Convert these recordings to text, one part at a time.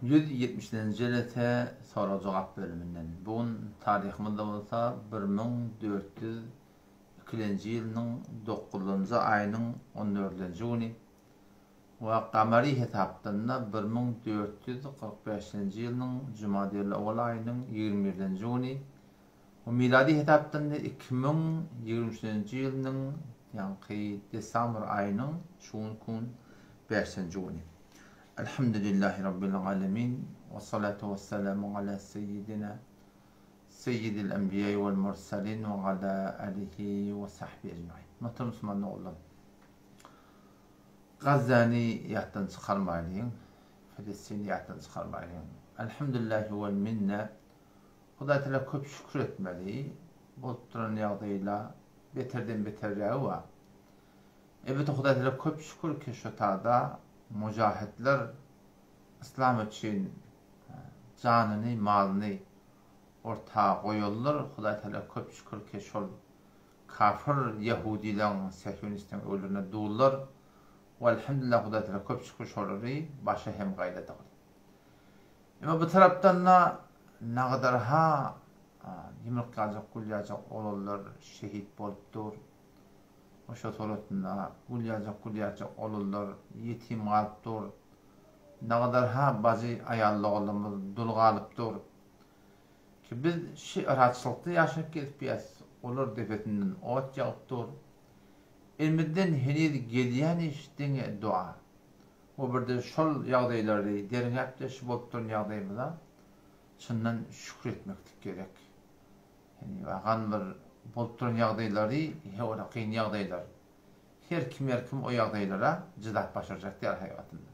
170-nji jelese sorag-jogap bölüminden. Bu gün taryhymyzda bolsa 1402-nji ýylynyň dokuzynjy aýynyň on dördünji güni we gamary hesapdan-da 1445-nji ýylynyň jumadilowwal aýynyň ýigrimi birinji güni we milady hesapdan-da 2023-nji ýylynyň ýaňky desambr aýynyň şu günki gün bäşinji güni. Elhamdülillahi Rabbil alemin we salatu we selamu ala seyyidina seyyidil enbiýai wal mursalin we ala alihi we sahbihi ecmain. Muhterem musulman doganlarym. Gazzany ýatdan çykarmaýlyň, Filistini ýatdan çykarmaýlyň. Elhamdülillahi wal minne. Hudaý Teala köp şükür etmeli. Bolup duran ýagdaýla beterden beterrägi bar. Elbetde Hudaý Teala köp şükür ki şu tada mujahidler yslam üçin janyny malyny orta goýarlar Hudaý Teala köp şükür ki şol kafir ýahudileň sehýonistiň öwlerine durlar we elhamdülillah Hudaý Teala köp şükür şolary başa hem gaýladygyl. Emma bu tarapdanda nagadarha ýumruk ýaljak gül ýaljak oglanlar şehit bolup dur. Oşa suratynda gül ýaljak gül ýaljak oglanlar ýetim galyp dur. Nagadarha bajy aýally oglanlarymyz dul galyp dur. Ki biz şi yraçylykda ýaşap gezipýäs, olar depesinden ot ýagyp dur. Elimizden heniz gelýän iş diňe dua. We birde şol ýagdaýlary derňäp-de şu bolup duran ýagdaýymyza çyndan şükür etmeklik gerek. Ýani wagan bir bolup duran ýagdaýlary hewra kyn ýagdaýlar. Her kim her kim o ýagdaýlara jydap başarjak däl haýbatynda.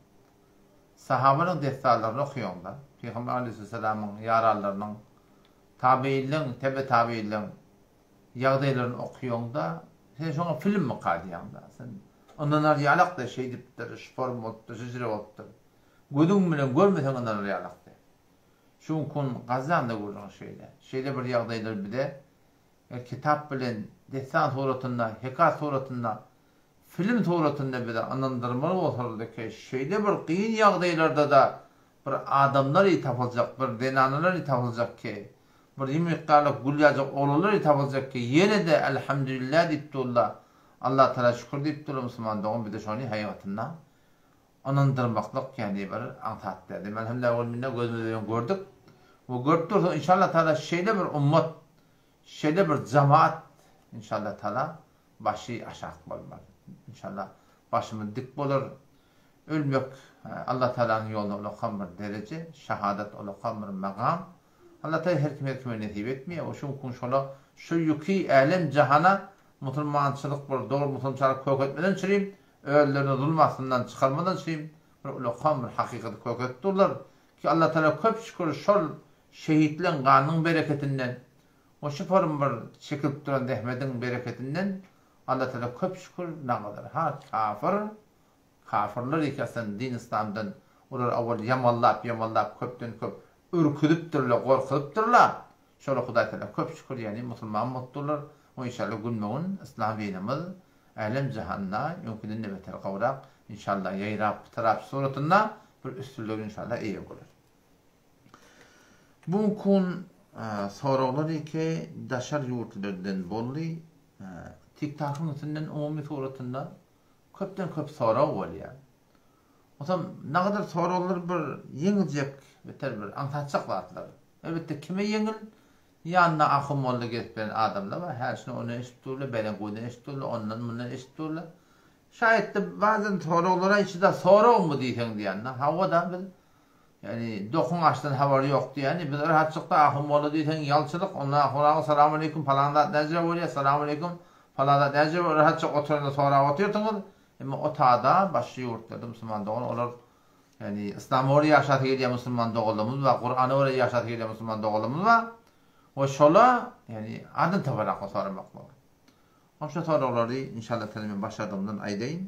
Sahabalaryň dessanlaryny okaýaňda, Pygamber aleýhissalamyň ýaranlarynyň, tabeýinleň, tebe-tabeýinleň ýagdaýlaryny okaýaňda, sen şoňa filmmika diýýäňda. Sen ynanar ýalak-da şeýdipdir, şu form bolupdyr, şeýle bolupdyr. Gözüň bilen görmeseň ynanar ýalak-da. Şu günki gün Gazanda gürrüň şeýle. Şeýle bir ýagdaýlar bize kitap bilen dessan suratynda, hekat suratynda, film suratynda bize ynandyrmaly bolsalardy ki, şeýle bir kyn ýagdaýlarda-da bir adamlary tapyljak, bir zenanalary tapyljak ki, bir ýumrukgarlyk gül ýaljak oglanlary tapyljak ki, ýene-de Elhamdülillah diýip durlar, Allatagala şükür diýip durlar musulman dogan bize şony haýygatynda ynandyrmaklyk ýagny bir aňsat däl. Diýmek Elhamdülillah wal minne gözümiz bilen gördük we görüp dursak inşallah taala şeýle bir ummat, şeýle bir jamaat inşallah taala başy aşak bolmaz. Inşallah başymyz dik bolar. Ölmek Allah Taalanyň ýolunda ulakan bir dereje, şahadat ulakan bir magam. Allah Taala her kime her kime nesip etmeýär. We şu gün şola şu ýüki älem jahana musulmançylyk bir dogry musulmçalyk kök etmeden çürim, özlerini zulum astyndan çykarmadan çürim bir ulakan bir hakykaty kök edip durlar. Ki Allah Taala köp şükür şol şehitleň ganynyň bereketinden we şu form bir çekilip duran zähmediň bereketinden Allah Taala köp şükür nagadar ha kafir Kafyrlar ýykasyn din yslamdan olar owal ýamallap ýamallap köpden köp ürküzipdirler gorkuzypdyrlar şolar hudaý tagala köp şükür ýani musulman bolupdyrlar we inşallah günbe gün yslam dinimiz älem jahanda öňküden de beter gowrak inşallah ýaýrap pytrap suratynda bir üstünlige inşallah eýe bolar. Bu gün soraglar ýeke daşary ýurtlardan boldy tiktokyň üstünden umumy suratynda Köpden köp sorag bolýar. Onsoň nagadar soraglar bir ýeňiljek, beter bir aňsatjak zatlar. Elbetde kime ýeňil, ýanynda ahun molla gezip beren adamlar bar, hä şuny ondan eşidip durlar, bäleňgüwden eşidip durlar, ondan mundan eşidip durlar. Şaýatda bazen soraglara içi-de soragmy diýseň diýende, hawa-da biz Ýagny dokuň açdan habary ýok diýýäni, biz rahatçykda ahun molla diýseň ýalçylyk, onda ahun aga salamaleýkum palan zat näjire bolýar, salamaleýkum palan zat näjire bolýar, rahatçyk oturanda sorap otyrsyňyz, emma o tada başga ýurtlarda musulman dogan olar ýagny yslama görä ýaşasy gelýän musulman doganlarymyz bar, Kurana görä ýaşasy gelýän musulman doganlarymyz bar we şola ýagny adam tabarakly soramaklygy. Onşa soraglary inşallah taala men başardygymdan aýdaýyn.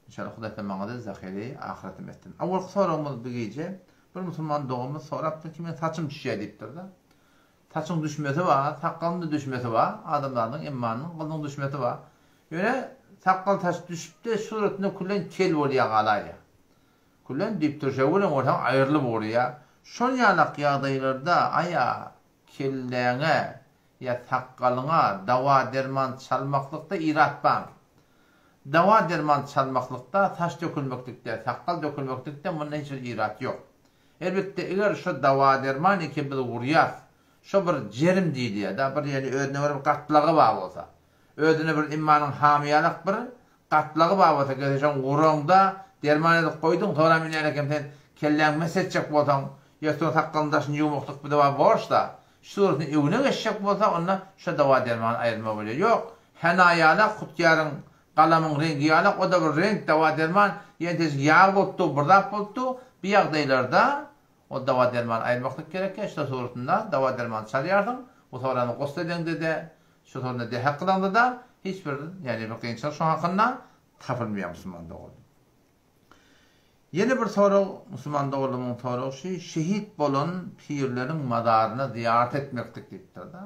Inşallah Hudaý sen maňada zahiri ahyretim etsin. Awalky soragymyz bu gije bir musulman doganymyz sorapdyr ki men saçym düşýär diýipdir-de. Saçyň düşmesi bar, sakgalyň-da düşmesi bar, adamzadyň emmanyň gylynyň düşmesi bar. Ýöne sakgal saç düşüp-de suratynda külen kel bolýar galaýýar. Küllen düýp-döşegi bilen bolsaň aýrylyp urýar. Şol ýalak ýagdaýlarda aýa, kelläňe ýa sakgalyňa dawa-derman çalmaklykda irat barmy? Dawa-derman çalmaklykda, saç dökülmeklikde, sakgal dökülmeklikde munda hiç bir irat ýok. Elbetde, eger şo dawa-derman eke biz urýas, şo bir jerim diýilýär-de, bir ýöne özüne görä bir gatlagy bar bolsa, özüne bir immanyň hamyýalak bir Gatlagy babata gelse şoň guraňda derman edip goýduň soňram inen eken sen kelläňi mes etjek bolsaň ýa soň sakgalyň daşyny ýuwmaklyk bize bar borçda şu suratyny öňüne geçjek bolsa onda şo dawa dermany aýyrma bolýar ýok hena ýalak hutýaryň galamyň reňki ýalak oda bir reňk dawa derman ýa entejik ýag bolup dur bir zat bolup dur bu ýagdaýlarda Ol dawa-dermany aýyrmaklyk gerekýär, şo suratynda dawa-dermany çalýarsyň, bu sorany gusl edeňde-de, şo sorunda dehek kylaňda-da hiç bir, ýagny bir kynçylyk şoň hakynda tapylmaýar musulman doganlar. Ýene bir sorag, musulman doganlarymyň soragy şu, şehit bolan pirleriň mazaryna zyýarat etmeklik diýipdir-de.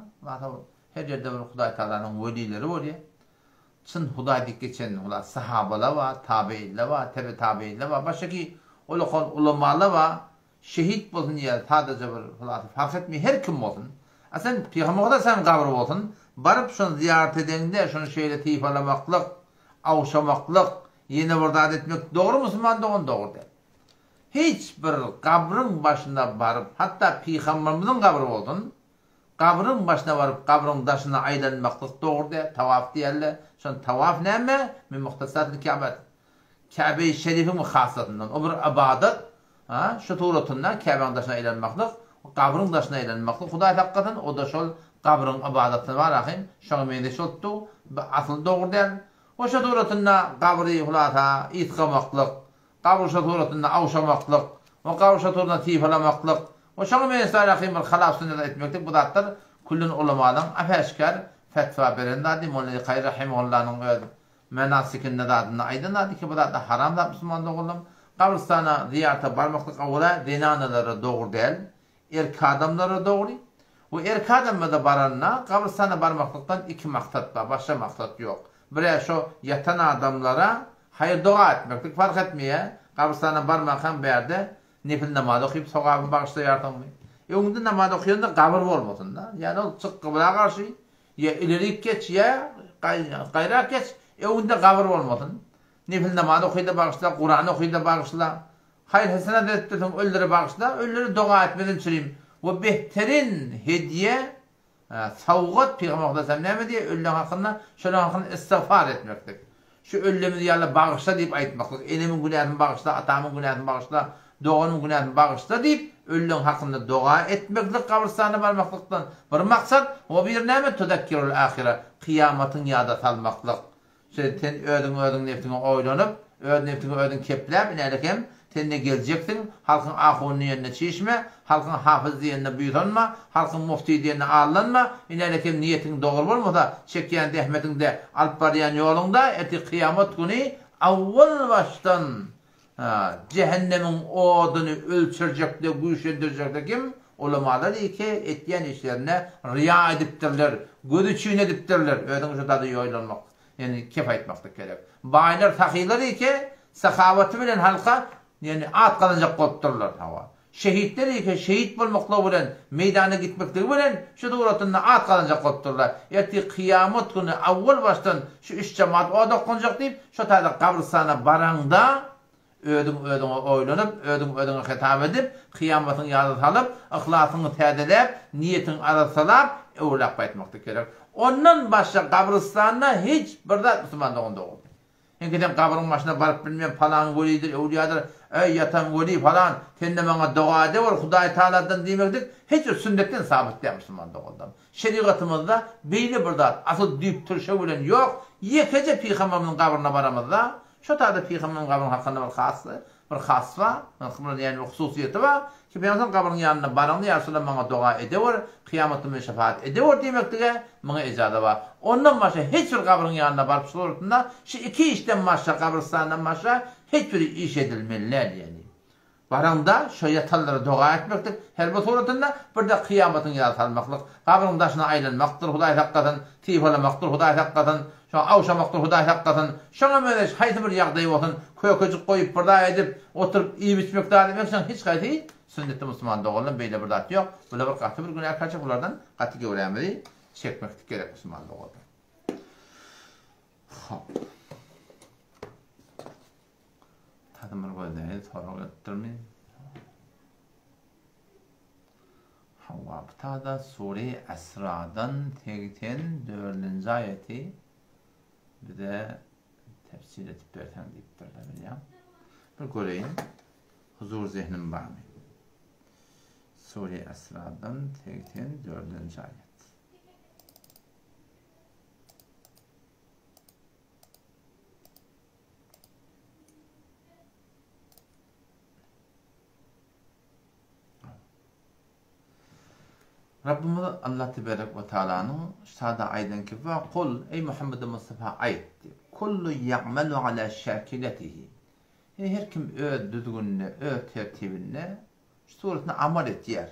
Her ýerde bir Hudaý Tagalanyň welileri bolýar. Çyn Hudaý diýip geçen olar sahabalar bar, tabeýinler bar, tebe-tabeýinler bar, başga-ki ulakan ulamalar bar, şehit bolsun ýa sadaja bir hulasy fark etmeýär her kim bolsun. A sen Pygamber Hudaý gabry bolsun, baryp şony zyýarat edeňde şony şeýle sypalamaklyk, awşamaklyk, ýene bir zat etmek dogry musulman dogan dogry däl. Hiç bir gabryň başyna baryp hatda Pygamberimiziň gabry bolsun, Gabryň başyna baryp gabryň daşyna aýlanmaklyk dogry däl, tawaf diýerler. Şon tawaf näme? Min muhtasatil Käbet. Käbe-i Şerifiň bir hassasyndan. O bir ybadat. Ha, şu suratynda Käbäň daşyna aýlanmaklyk, gabryň daşyna aýlanmaklyk Hudaý saklasyn, o-da şol gabryň ybadatyna bar ahym, şoňa meňzeş bolupdy. Bu asyl dogry däl. O şo suratynda gabry hulasa ysgamaklyk, Gabuşa suratynda awşamaklyk we gabuşa suratynda sypalamaklyk we şoňa meňzeş rahym bir halap sünnet etmeklik bu zatlar küllen ulamalaryň ap-äşgär fetwa beren zady Molla Kaýy rahimehullanyň öz menasikinde zadynda aýdan zady ki bu zatlar haram zat musulman doganlarym gabrystana zyýarata barmaklyk awala zenanalara dogry däl Erkek adamlara dogry. We erkek adamlarda baranda gabrystana barmaklykdan iki maksat bar, başga maksat ýok. Birä şo ýatan adamlara haýyr doga etmeklik fark etmeýär, gabrystana barmankaň bärde nepil namaz okyp sogabyny bagyşlaýarsyňmy? Öňünde namaz okaýanda gabyr bolmasyn-da. Ýagny ol çyk gybla garşy ýa ilerik geç ýa gaýrak geç, öňünde gabyr bolmasyn. Nepil namaz oky-da bagyşla, Kuran oky-da bagyşla. Haýyr-hasenat edip dursaň öllere bagyşla, öllere doga etmeden çürim. We behterin hediýe, sowgat Pygamber Hudaý näme diýýär ölleň hakynda? Şolaň hakynda istigfar etmeklik. Şu öllemizi ýa-Alla bagyşla diýip aýtmaklyk. Enemiň günäsini bagyşla, atamyň günäsini bagyşla, doganymyň günäsini bagyşla diýip ölleň hakynda doga etmeklik gabrystana barmaklykdan bir maksat. We bir näme? Tuzakkirul ahire, kyýamatyň ýada salmaklyk. Şeýdip sen özüň özüň nebsiňe oýlanyp, öz nebsiňi özüň kepläp inälik hem sen-de geljeksiň, halkyň ahuny diýenine çişme, halkyň hafyzy diýenine buýsanma, halkyň mufti diýenine aldanma, inälik hem niýetiň dogry bolmasa, çekýän zähmetiňde, alyp barýan ýoluňda ertir kyýamat güni awwal başdan Jähennemiň oduny ölçerjekde, güýçlendirjekde kim? Ulamalar iki etýän işlerinde ryýa edipdirler, göz üçin edipdirler. Özüňi şu zada ýoýlanmak, ýagny kep aýtmaklyk gerek. Baýlar, sahylar iki sahawaty bilen halka, ýagny at gazanjak bolupdyrlar. Hawa. Şehitler iki şehit bolmaklygy bilen, meýdana gitmekligi bilen şu suratynda at gazanjak bolupdyrlar. Ertir kyýamat güni awwal başdan şu üç jemaat oda okanjak diýip, şo taýda gabrystana baraňda, özüň özüňe oýlanyp, özüň özüňe hitap edip, kyýamatyň ýada salyp, yhlasyňy täzeläp, niýetiňi arassalap, öwläp gaýtmaklyk gerek. Ondan başga gabrystanda hiç bir zat musulman dogan dogry. Enki sen gabryň başyna baryp bilmeýän palan welidir, öwlüýadyr, Eý, ýatan weli palan, sen-de maňa doga edewür Hudaý Tagaladan diýmeklik hiç bir sünnetden sabyt däl musulman doganlarym. Şerigatymyzda beýle bir zat asyl düýp-türşegi bilen ýok. Ýekeje pygamberimiziň gabryna baramyzda, şo taýda pygamberimiziň gabrynyň hakynda bir has bir has bar, ýagny bir hususyýeti bar, ki pygamberimiziň gabrynyň ýanyna baraňda ýa Resulallah maňa doga edewer, kyýamatda meni şefaat edewer diýmeklige muňa ejaza bar. Ondan başga hiç bir gabryň ýanyna baryp suratynda şu iki işden başga gabrystandan başga hiç bir iş edilmeli däl ýagny. Baraňda şo ýatanlara doga etmekdir, her bir suratynda, bir-de kyýamatyň ýada salmaklyk, gabryň daşyna aýlanmakdyr, Hudaý saklasyn, sypalamakdyr, Hudaý saklasyn, şoňa awşamakdyr, Hudaý saklasyn, şoňa meňzeş haýsy bir ýagdaý bolsun, kökejik goýup, bir zat edip, oturyp iýip-içmek zat etmek, şoň hiç haýsy sünnetde musulman doganlar beýle bir zat ýok, bular bir gaty bir günäkärçilik, bulardan gaty göwrämizi çekmeklik gerek musulman doganlar. Hop. Tadym bir gözleýin, sorag gelipdirmi? Hawa, bu tada Sure Esradan 84-nji aýaty bize tefsir edip berseň diýipdirler, bilýän. Bir göreýin. Huzur zehnim barmy? Sure Esradan 84-nji aýat. Rabbimiz Allah teberek we taalanyň şada aýdan ki we kul eý Muhammed Mustafa aýt diýip kullu ýa'malu ala şakiletihi her kim öz düzgüninde öz tertibinde şu suratynda amal etýär.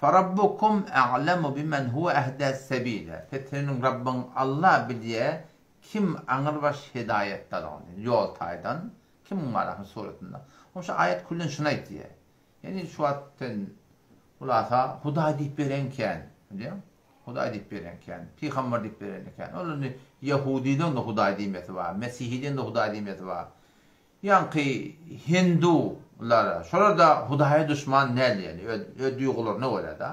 Farabbukum a'lamu bimen huwa ehda sebila. Seniň Rabbyň Allah bilýär kim aňrybaş hedaýatdadygyny, ýol taýdan, kimiň barasyny suratynda. Oň şu aýat küllen şuny aýtýar. Ýani şu wagt sen hulasa Hudaý diýip beren kän, bilýäň? Hudaý diýip beren kän, pygamber diýip beren kän. Ol indi ýehudydan-da Hudaý diýmesi bar, mesihiden-de Hudaý diýmesi bar. Ýaňky hindu lar, şolar-da Hudaýa duşman däl ýaly, öz öz duýgularyna görä-de.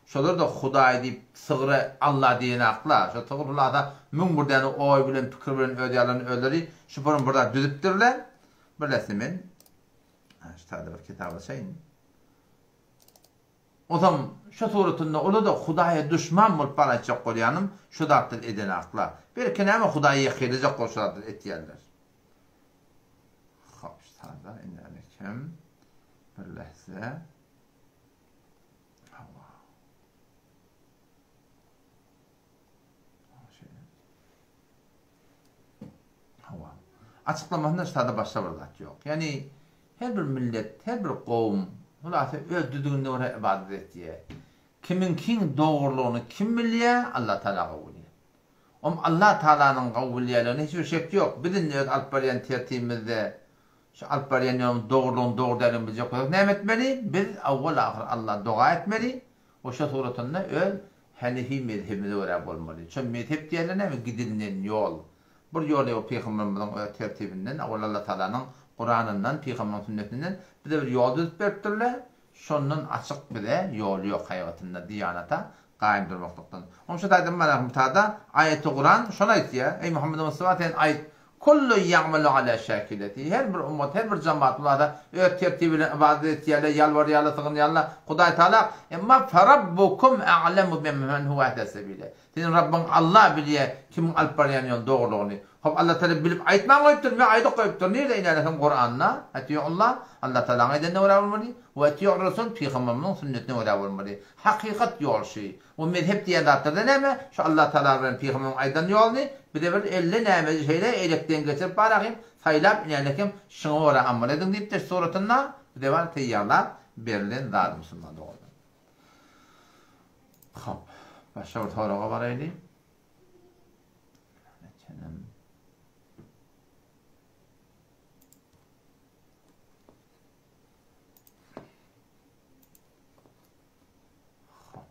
Şolar-da Hudaý diýip sygra Alla diýenakla. Şo sygyr hulasa 1001 däne oý bilen, pikir bilen öz ýalaryny özleri şu bir zat düzüpdirler. Birlesini men şu taýda bir kitap açaýyn. Onsoň şu suratynda ola-da Hudaýa duşman bolup bar aýtjak bolýanym şu zatlar edenakla. Belki näme Hudaýy ýekilejek bolup şu zatlary etýärler. Hop, sada indi bir lehze. Hawa. Hawa. Açyklamasynda sada başga bir zat ýok. Ýani her bir millet, her bir gowum hulasa öz düzgünine görä ybadat etýär. Kimiňkiň dogrulygyny kim bilýär? Allah Taala gowy bilýär. Om Allah Taalanyň gowy bilýärligine hiç bir şek ýok. Biz indi öz alyp barýan tertibimizde şu alyp barýan ýolumyz dogrulygyny dogry däldigini biljek bolsak näme etmeli? Biz awwal-ahyr Allaha doga etmeli we şo suratynda öz Hanefi mezhebimize görä bolmaly. Şo mezhep diýende näme? Gidilinen ýol. Bir ýol ýok Pygamberimiziň öz tertibinden, owal Allah Taalanyň Kuranyndan, Pygamberyň sünnetinden bize bir ýol düzüp beripdirler. Şondan açyk bize ýol ýok haýbatynda diýanata gaýym durmaklykdan. Onuň üçin aýdym bar Mutada aýaty Kuran şony aýtýar, Eý Muhammed Mustafa sen aýt, Kullu ýa'malu ala şakileti. Her bir ummat, her bir jemaat bulada öz tertibi bilen ybadat etýärler, ýalbarýarlar, sygynýarlar Hudaý Taala. Emma farabbukum a'lemu bimen huwa ehda sebile. Seniň Rabbyň Allah bilýär kimiň alyp barýan ýoluny dogrulygyny. Hop Allah Taala bilip aýtman goýupdyr, men aýdyp goýupdyr. Nirde inäleseň Kuranda, Atiullah, Allah Taalaň edenine görä bolmaly, we atiur Rasul, pygamberimiziň sünnetine görä bolmaly. Hakykat ýol şy. O mezhep diýen zatlarda näme? Şu Allah Taala bilen pygamberimiziň aýdan ýoluny bize bir elle näme şeýle elekden geçirip barahym saýlap inälekem şuňa görä amal ediň diýipdir suratynda bize bar teýýarlap berlen zady musulman doganlar. Hop. Başga bir soraga baraýly. Geçelim. Hop.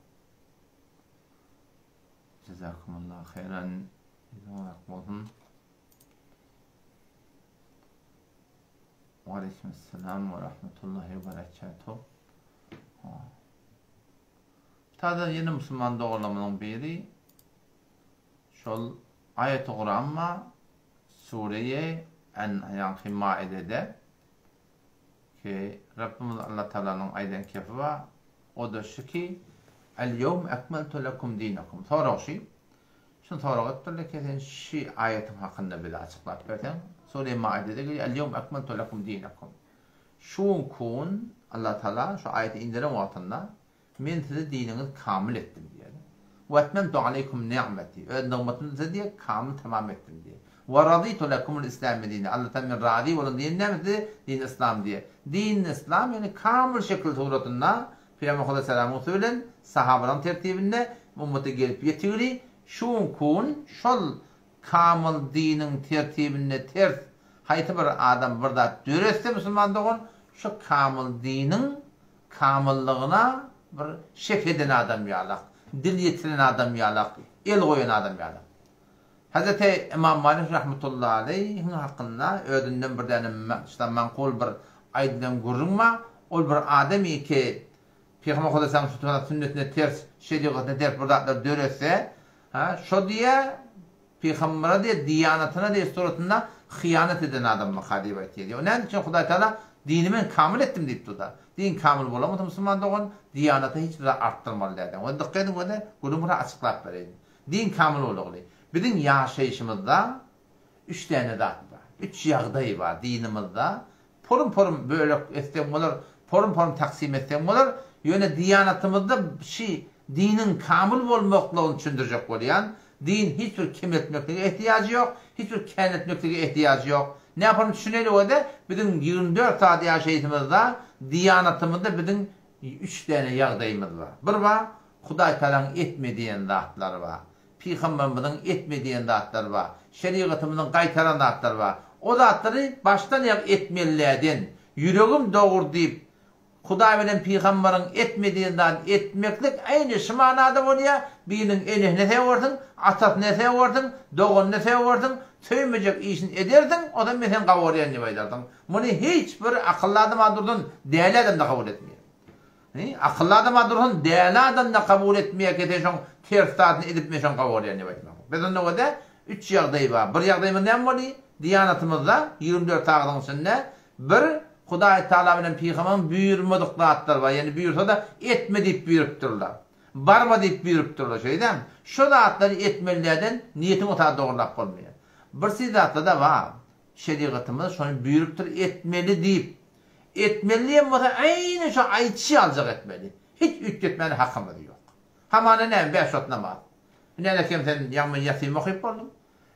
Jazakumullah hayran. Ýüzüňiz bolsun. Wa aleyküm ve rahmetullahi ve berekatuh. Tada ýene musulman doganlarymyzyň biri şol aýaty Kuranma Sureýe En ýaňky Maidede ki Rabbimiz Allah Taalanyň aýdan kepi bar. O-da şu ki El ýewm ekmeltu lekum dinakum. Sorag şi. Şuny sorag etdirler ki sen şi aýatyň hakynda bize açyklap berseň. Sureýe Maidede gelýär El ýewm ekmeltu lekum dinakum. Şu günki gün Allah Taala şu aýaty inderen wagtynda Men size diniňizi kamyl etdim diýýär. We etmemtu aleýkum ni'meti. Öz nygmatymy size diýýär, kamyl tamam etdim diýýär. We radytu lekumul islame dine. Allahdan men razy bolan din näme size? Din yslam diýýär. Din yslam ýagny kamyl şekil suratynda Pygamber Hudaý salamyň üsti bilen sahabalaryň tertibinde ummata gelip ýetigili şu günki gün şol kamyl diniň tertibinde ters haýsy bir adam bir zat döretse musulman dogan şu kamyl diniň kamyllygyna bir şek eden adam ýalak, dil ýetiren adam ýalak, el goýan adam ýalak. Hezreti Ymam Malik rahmetullahi aleýhiň hakynda özünden bir däne mankul bir aýdylan gürrüň bar. Ol bir adamy ki, Pygamber Hudaýyň sünnetine ters, şerigatyna ters bir zatlar döretse, ha, şo diýýär, Pygambere diýýär, diýanatyna diýýär, suratynda hyýanat eden adammyka diýip aýtýar diýýär. O näme üçin Hudaý Tagala dini men kamyl etdim diýip durda. Din kamyl bolan bolsa musulman dogan, diýanata hiç bir zat artdyrmaly däl. Ony dykgat ediň we gürrüň bir açyklap bereýin. Din kamyl bolagly. Biziň ýaşaýşymyzda üç däne zat bar. Üç ýagdaý bar dinimizde. Porum-porum bölek etseň bolar, porum-porum taksim etseň bolar. Ýöne diýanatymyzda şi diniň kamyl bolmaklygyny düşündirjek bolýan. Din hiç bir kemeltmeklige ehtiýajy ýok, hiç bir käneltmeklige ehtiýajy ýok. Näporum düşüneli bolsa, biziň 24 saat ýaşaýşymyzda diýanatymyzda biziň üç däne ýagdaýymyz bar. Bir bar, Hudaý Tagalaň etme diýen zatlary bar. Pygamberimiziň etme diýen zatlary bar. Şerigatymyzyň gaýtaran zatlary bar. O zatlary başdan aýak etmeliläden, ýüregim dogry diýip, Hudaý bilen pygamberiň etme diýen zadyny etmeklik äýni şu manada bolýar, biriniň enesine sögersiň, atasyna sögersiň, doganyna sögersiň, söýmejek işini edersiň, onsoň men seni gawarýan diýip aýdarsyň. Muny hiç bir akylly adam-a dursun, däli adam-da kabul etmeýär. He, akylly adam-a dursun, däli adam-da kabul etmeýär ki, sen şoň ters zadyny edip men şoň gawarýan diýip aýtmak. Biz onda görä üç ýagdaý bar. Bir ýagdaýymyz näme boldy? Diýanatymyzda 24 sagadyň içinde bir Hudaý Tagala bilen pygamberiň buýurmadyk zatlary bar. Ýagny buýursa-da etme diýip buýrupdyrlar. Barma diýip buýrupdyrlar. Şeýdämi? Şo zatlary etmelilerden niýetiň o dogrulap bolmaýar. Bir zatda-da bar. Şerigatymyz şony buýrupdyr etmeli diýip. Etmeli diýen bolsa äýni şo aýtşy ýaljak etmeli. Hiç üýtgetmäne hakymyz ýok. Hamana näme bäş wagt namaz. Näle kem sen ýaňy men ýasymy okyp boldum.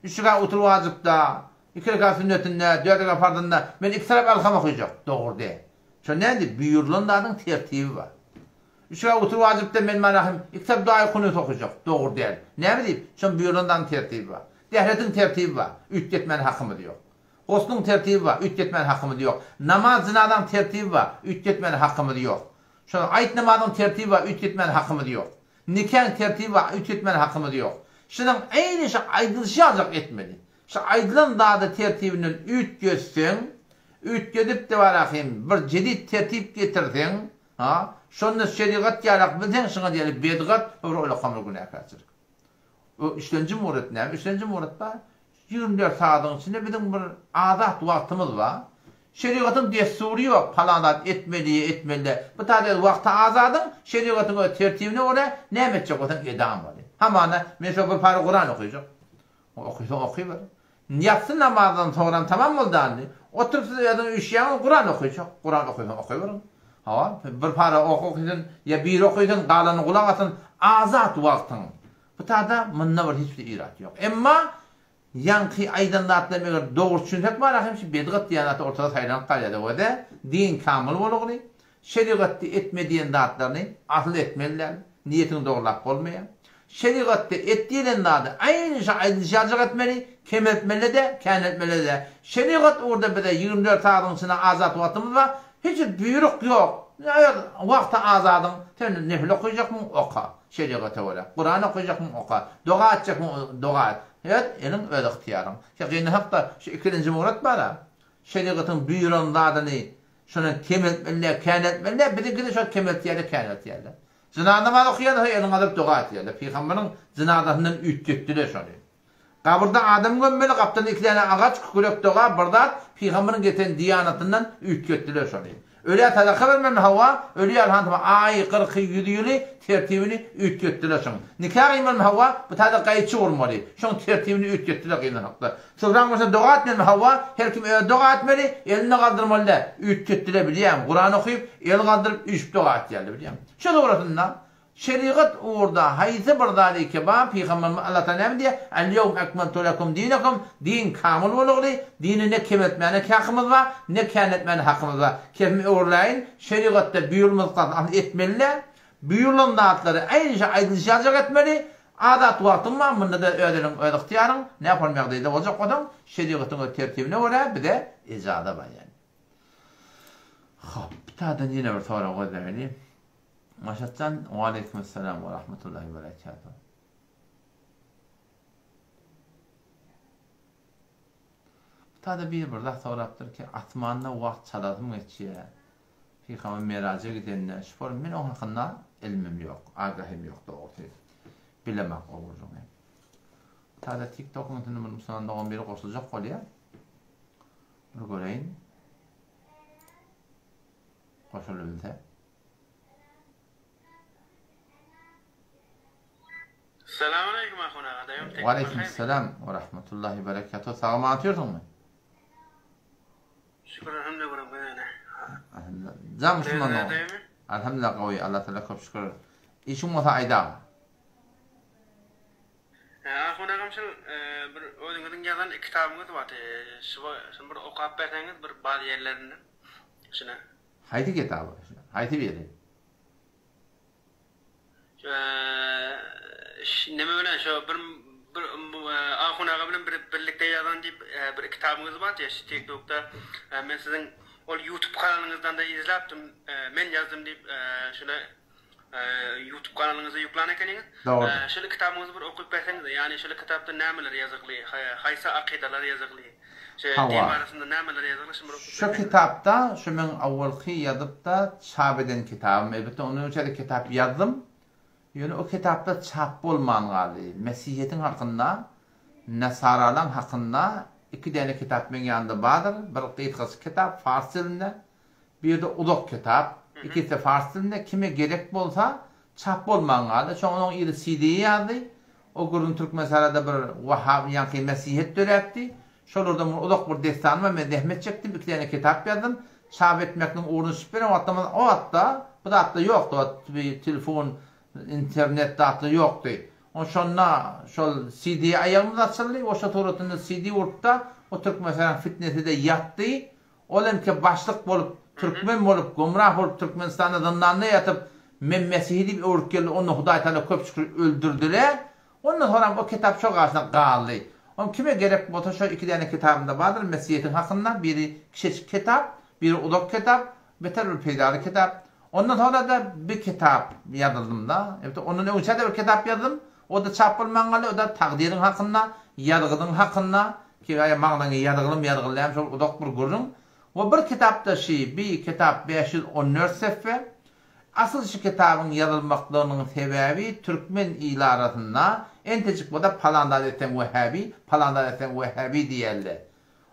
Üç rekat utur wajypda, iki rekat sünnetinde, dört rekat farzynda men iki tarap alham okyjak. Dogry däl. Şo näme diýip buýrulan zadyň tertibi bar. Üç rekat utur wajypda men mana hem iki tarap duaýy kunut okyjak. Dogry däl. Näme diýip? Şoň buýrulan zadyň tertibi bar. Dähretiň tertibi bar. Üýtgetmäne hakymyz ýok. Gusluň tertibi bar, üýtgetmäne hakymyz ýok. Namaz jynazaň tertibi bar, üýtgetmäne hakymyz ýok. Şol aýt namazyň tertibi bar, üýtgetmäne hakymyz ýok. Nikaň tertibi bar, üýtgetmäne hakymyz ýok. Şunuň äýni şu aýdylyşy ýaljak etmeli. Şu aýdylan zady tertibinden üýtgetseň, üýtgedip-de barahym bir jedit tertip getirseň, ha, şonda şerigat ýalak bilseň şuňa diýeli bedgat we bir olakan bir günäkärçilik. O üçlenji muret näme? Üçlenji muret bar. 24 sagadyň içinde biziň bir azat wagtymyz bar. Şerigatyň dessury ýok, palan zat etmeli, etmeli däl. Bu taýda wagty azadyň, şerigatyň öz tertibine görä näme etjek bolsaň edamaly. Hamana men şo bir para Kuran okyjak. Okysaň okyber. Ýatsy namazdan soňram tamam boldy andy. Oturyp siz özüňiz üýşýäňiz Kuran okyjak. Kuran okysaň okyberiň. Hawa, bir para ok okysyn, ýa biri okysyn, galany gulak asyn. Azat wagtyň. Bu taýda munda bir hiç bir irat ýok. Emma ýaňky aýdan zatlarymy eger dogry düşünsek bar hem şu bedgat diýen zat ortada saýlanyp galýar we din kamyl bolugny, şerigatda etme diýen zatlaryny asyl etmeli däl, niýetiňi dogrulap bolmaýar. Şerigatda et diýlen zady aýny şu aýdylyşy ýaljak etmeli, kemeltmeli-de, käneltmeli-de. Şerigat ugurda bize 24 sagadyň içinde azat wagtymyz bar, hiç bir buýruk ýok. Öz wagty azadyň, sen nefil okajakmyň, oka. Şerigata görä. Kuran okajakmyň, oka. Doga etjekmiň, doga et. Öz eliň, öz ygtyýaryň. Şe gynansak-da, şu ikilenji murat bar-a. Şerigatyň buýran zadyny şondan kemeltmeli-dä, käneltmeli-dä, biziňkide şol kemeltýärler, käneltýärler. Jynaza namaz okaýarlar, eliňi galdyryp doga etýärler. Pygamberiň jynazasyndan üýtgetdiler şony. Gabyrda adam gömmeli, gapdalynda iki däne agaç, kükürek doga, bir zat, pygamberiň getiren diýanatyndan üýtgetdiler şony. Ölä sadaka bermeli, hawa, öli ýalhan aýy, kyrky, ýüzi ýyly tertibini üýtgetdiler şoň. Nika gyýmalymy, hawa, bu taýda gaýçy urmaly, şoň tertibini üýtgetdiler gynanakda. Sygraň başyna doga etmelimi, hawa, her kim özi doga etmeli, elini galdyrmaly däl, üýtgetdiler bilýäňmi, Kuran okyp, el galdyryp, üýşüp doga etýärler bilýäňmi. Şo dograsynda. Şerigat ugurda haýsy bir zady ki bar, Pygamberimiz Allah Tagala näme diýýär? El-ýewm ekmeltu lekum dinekum, din kamyl bolugly, dini ne kemeltmäne ki hakymyz bar, ne känletmäne hakymyz bar. Kepimi öwrüläýin, şerigatda buýrulmadyk zat asyl etmeli-dä. Buýrulan zatlary aýny şo aýdylyşy ýaljak etmeli. Azat wagtyň bar, munda-da öz eliň, öz ygtyýaryň, nähili ýagdaýda boljak bolsaň, şerigatyň öz tertibine görä bize ejaza bar ýaly. Hop, bu taýdan ýene bir sorag gözleýeli. Maşatjan, Waleýkim essalam we rahmetullahi we berekatuh. Bu taýda biri bir zat sorapdyr ki, asmanda wagt çalasym geçýär. Pygamber Meraja gidende, şu form men oň hakynda ilmim ýok, agahym ýok dogrusy. Bilemak o gürrüňi. Bu taýda TikTokyň üstünde bir musulman dogan biri goşuljak bolýar. Bir göreýin. Goşulybilse. Salam aleýkum Ahun aga daýym teklip Waleýkim salam we rahmetullahi berekatuh sag aman otyrsyňmy? Şükür elhamdülillah görüm gözüne. Elhamdülillah. Jan musulman dogan. Elhamdülillah gowy Allah Taala köp şükür. Işiň bolsa aýdaga. Ahun agam şul bir özüňiziň ýazan kitabyňyz bardy. Şuny bir okap berseňiz bir baz ýerlerinden. Şuna. Haýsy kitaby? Haýsy biri? Neme bilen şo bir bir Ahun aga bilen bir birlikde ýazan diýip bir kitabyňyz bardy şu TikTokda. Men siziň ol YouTube kanalyňyzdan-da izläpdim. Men ýazdym diýip şuna Youtube kanalyňyza ýüklan ekeniňiz. Dogrudyr. Şul kitabyňyzy bir okyp berseňiz, ýagny şul kitapda nämeler ýazygly, haýsy akydalar ýazygly, şu din Hawa. barasynda nämeler ýazygly şuny bir okyp Şu berseňiz. kitapda şu meň awalky ýazypda çap eden kitabym, elbetde ondan öňçä-de kitap ýazdym. Ýöne o kitapda çap bolman galdy. Mesihýetiň hakynda, nasaralaň hakynda iki däne kitap meň ýanymda bardyr. Bir gysgaçyk kitap fars dilinde, Bir-de uzak kitap, ikisi-de fars dilinde, kime gerek bolsa, çap bolman galdy. Soň onuň yzy CD-ýe ýazdy. O gürrüň Türkmenistanda bir wahhab, ýaňky mesihiýet döräpdi. Şolardan bir uzak bir dessan bar, men zähmet çekdim, iki däne kitap ýazdym. Çap etmekligiň ugruny çykyp beren wagtymyz o wagtda bu zatlar ýokdy, o wagt telefon, internet zatlar ýokdy. O şonda şol CD aýagymyz açyldy, oşa suratynda CD urupda, o Türkmenistanyň fitnesi-de ýatdy. Ol emke başlyk bolup, türkmen bolup, gomrah bolup Türkmenistanda zyndanda ýatyp, men mesihi diýip öwrüp geldi, onda Hudaý Taala köp şükür öldürdile. Ondan soňram o kitap şo gaşyna galdy. Oň kime gerek bolsa şo iki däne kitabymda bardyr mesihiýetiň hakynda, biri kiçeçik kitap, biri uzak kitap, beter bir peýdaly kitap. Ondan soňra-da bir kitap ýazyldym-da. Elbetde ondan öňçä-de bir kitap ýazdym. O-da çap bolman galdy, o-da takdyryň hakynda, ýazgydyň hakynda, ki aýa magnaňy ýazgylym ýazgylýan şol uzak bir gürrüň. We bir kitapda şi, bi kitap 514 seffe. Asyl şi kitabyň ýazylmaklygynyň sebäbi türkmen ili arasynda entejik bolsa palan zat etseň wehhabi, palan zat etseň wehhabi diýerler.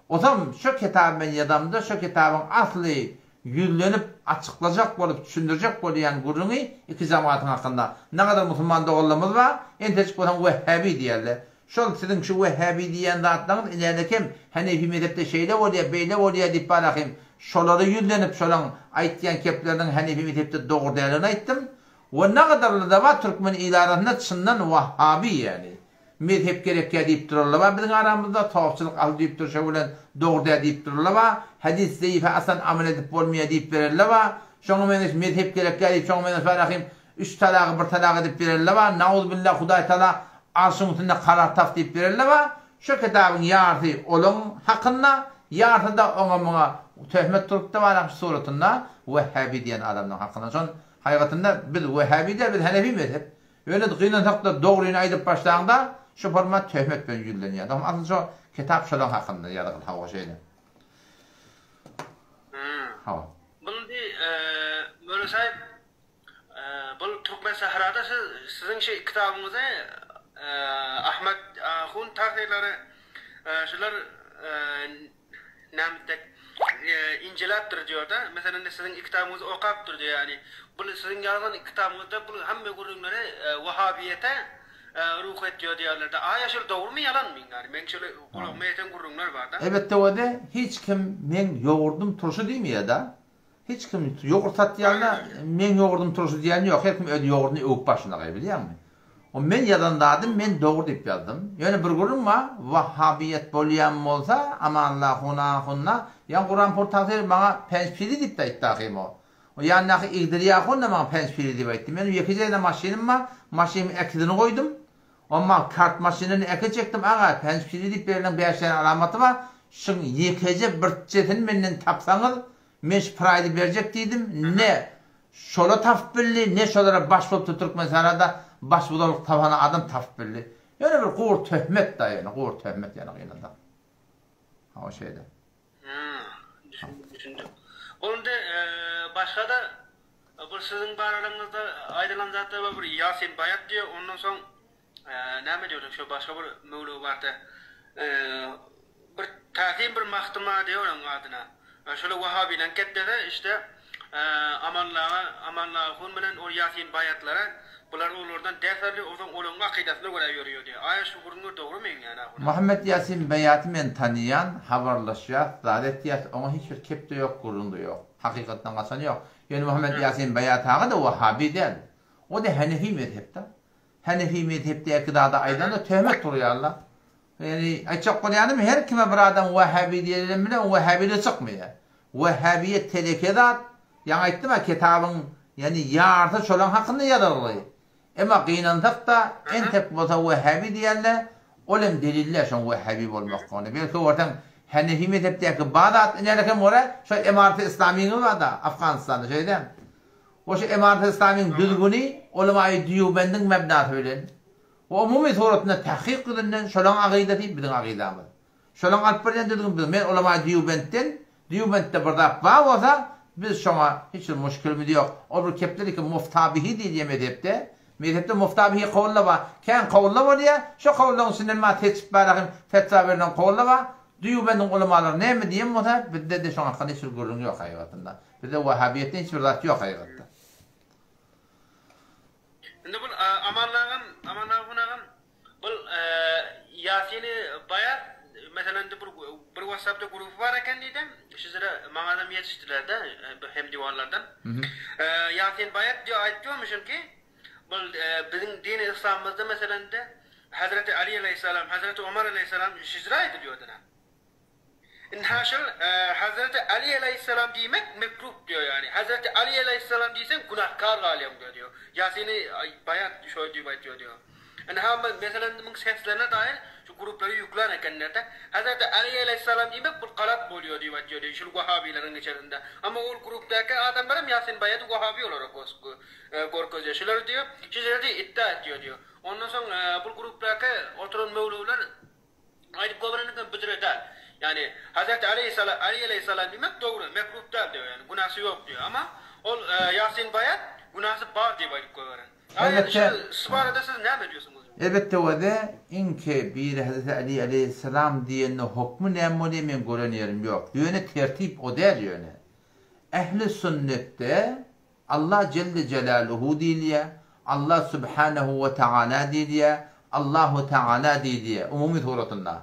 Ozam şo kitaby men ýazamda şo kitabyň asly ýüzlenip açyklajak bolup düşündirjek bolýan gürrüňi iki jemagatyň hakynda. Nagadar musulman doganlarymyz bar, entejik bolsaň wehhabi diýerler. Şol siziň şu wehhabi diýýän zatlaryňyz inänekem hanefi mezhepde şeýle bolýar, beýle bolýar diýip barahym şolara ýüzlenip şolaň aýtýan kepleriniň hanefi mezhepde dogry däldigini aýtdym. We nagadarlyda bar türkmen ili arasynda çyndan wahhabi ýäni. Mezhep gerekýä diýip durarlar bar biziň aramyzda, sopçylyk asyl diýip dur şo bilen dogry däl diýip durarlar bar, hadys zeýife aslan amal edip bolmaýa diýip bererler bar, şoňa meňzeş mezhep gerekýä diýip şoňa meňzeş bar ahim üç talagy bir talak edip bererler bar, nauzubilla Hudaý Taala arşyň üstünde karar tap diýip bererler bar, şo kitabyň ýarsy olaň hakynda, ýarsy-da oňa muňa töhmet turupdy bar ahim şu suratynda wehhabi diýen adamlaň hakynda şon haýgatynda biz wehhabi däl biz hanefi mezhep Ýöne gynansakda dogryny aýdyp başlaňda şu format töhmet bilen ýüzlenýär. Dogry asyl şo kitap şolaň hakynda ýazgyl hawa şeýle. Hawa. Bul indi Möwlana saýyp bul Türkmen sährada siz siziň şu kitabyňyzy Ahmet ahun tahyrlary şular Näme dek injeläpdir diýorda. Meselem indi siziň kitabyňyzy okapdyr diýýär. Ýagny bul siziň ýazan kitabyňyzda bul hemme gürrüňleri wahabiýete ruh etýär diýýärlerde. Aýa şol dogrymy ýalanmy? Ýagny meň şeýle gulagyma ýeten gürrüňler barda. Elbetde özi hiç kim meň ýogurdym turşy diýmeýärda. Hiç kim ýogurt satýanda meň ýogurdym turşy diýen ýok. Her kim öz ýogurdyny öwüp başynagaý bilýäňmi? O men ýazan zadym men dogry diýip ýazdym. Ýöne bir gürrüň bar, wahhabiýet bolýan bolsa Amanullah huna hunna, ýa Guranpur tagsyr maňa penç piri diýip-de aýtdy ahym o. O ýanyndaky Igdir ýahun-da maňa penç piri diýip aýtdy. Meniň ýekeje-de maşynym bar, maşynymyň äkizini goýdum. Emma kart maşynyny äke çekdim aga, penç piri diýip berlen bäş sany alamaty bar, şuň ýekeje birçesini menden tapsaňyz, men şu praýzy berjek diýdim, ne şola tapyp bildi, ne şolara baş bolup Türkmenistana-da başbozarlyk tapan adam tapyp bildi. Ýöne bir gury töhmet-da ýöne, gury töhmet ýöne gynansak. Hawa şeýle. Hä, düşündim, düşündim. Ol indi başga-da bir siziň baralaryňyzda aýdylan zatlar bar, bir Ýasin Baýat diýýär, ondan soň näme diýerdik, şo başga bir möwlewi bardy. Bir täsin bir mahtyma diýýär onuň adyna. Şolar wahabileň ketdesi, işte Amanlaga, Amanla ahun bilen ol Ýasin Baýatlara, bular olardan ders alýar, onsoň olaryň akydasyna görä ýörüýär diýýär. Aýa şu gürrüňler dogrymy ýa ahun? Muhammet Ýasin Baýaty men tanyýan, habarlaşýas, zat etýäs, oňa hiç bir kep-de ýok, gürrüň-de ýok. Hakykatdan gaçany ýok. Ýöne Muhammet Ýasin Baýat aga-da wahabi däl. O-da henefi mezhepde. Henefi mezhepdäki zady aýdanda töhmet urýarlar. Ýagny aýtjak bolýanym her kime bir adam wahhabi diýenem bilen wahhabiligi çykmaýar. Wahhabiýet teleke zat. Ýaňy aýtdym-a kitabyň ýagny ýarsy şolaň hakynda ýazylgy. Emma gynansakda entek bolsa wahhabi diýende ol hem delil däl şoň wahhabi bolmaklygyna. Belki görseň Hanefi mezhepdäki bar zat inälekem görä şo Emarati Islamyňyz bar-da Afganystanda şeýle dälmi? O şo Emarati Islamyň düzgüni Ulemaýy Dýubendiň mebnasy bilen We umumy suratynda tahkyk ýüzünden şolaň agydasy biziň agydamyz. Şolaň alyp berýän düzgün biziň. Men ulama Dýubentden, Dýubentde bir zat bar bolsa, biz şoňa hiç bir muşkilimiz ýok. Ol bir kepler eken muftabihi diýilýär mezhepde. Mezhepde muftabihi kowullar bar. Kän kowullar bolýar. Şo kowullaryň içinden bar seçip barahym fetwa berlen kowullar bar. Dýubendiň ulamalary näme diýen bolsa, bizde-de şoň hakynda hiç bir gürrüň ýok haýygatynda. Bizde wahabiýetden hiç bir zat ýok haýygatda. Indi bul Aman agam, Aman ahun agam bul Ýasini baýat meselem indi bir bir WhatsAppda grupy bar eken diýdi. Şu ýere maňadam ýetişdilerde bir hemdiwarlardan. Ýasin baýat diýip aýdyp ýörmüşin ki, bul biziň dini yslamymyzda meselem indi Hazreti Ali aleýhissalam, Hazreti Omar aleýhissalam şijre aýdylýardy. Ynha şol Hazreti Aly aleýhissalam diýmek mekruh diýýär ýagny Hazreti Aly aleýhissalam diýseň günahkar galýaň diýýär diýýär. Ýasini baýat şoý diýip aýtýar diýýär. Ynha meselem muň seslerine daýyr şu gruplara ýüklän ekenlerde Hazreti Aly aleýhissalam diýmek bul galat bolýar diýip aýtýar diýýär şul wahabiýleriň içerisinde. Amma ol grupdaky adamlaram Ýasin baýady wahabi olarak görkezýär. Şular diýýär şu ýerde iddia etýär diýýär. Ondan soň bul grupdaky oturan möwlewiler Aýdyp gobereniňem büdre däl. Ýagny Hazreti Aleýhissalam Ali aleýhissalam diýmek dogry, mekruh däl diýýär, ýagny günäsi ýok diýýär. Amma ol Ýasin Baýat günäsi bar diýip aýdyp goýberen. Elbetde. Şu barada siz näme diýýärsiňiz? Elbetde wede iňki biri Hazreti Ali aleýhissalam diýende hokmy näme bolýar men gören ýerim ýok. Ýöne tertip o däl ýöne. Ähli sünnetde Allah jelle jelaluhu diýilýär, Allah subhanehu we taala diýilýär, Allahu taala diýilýär umumy suratynda.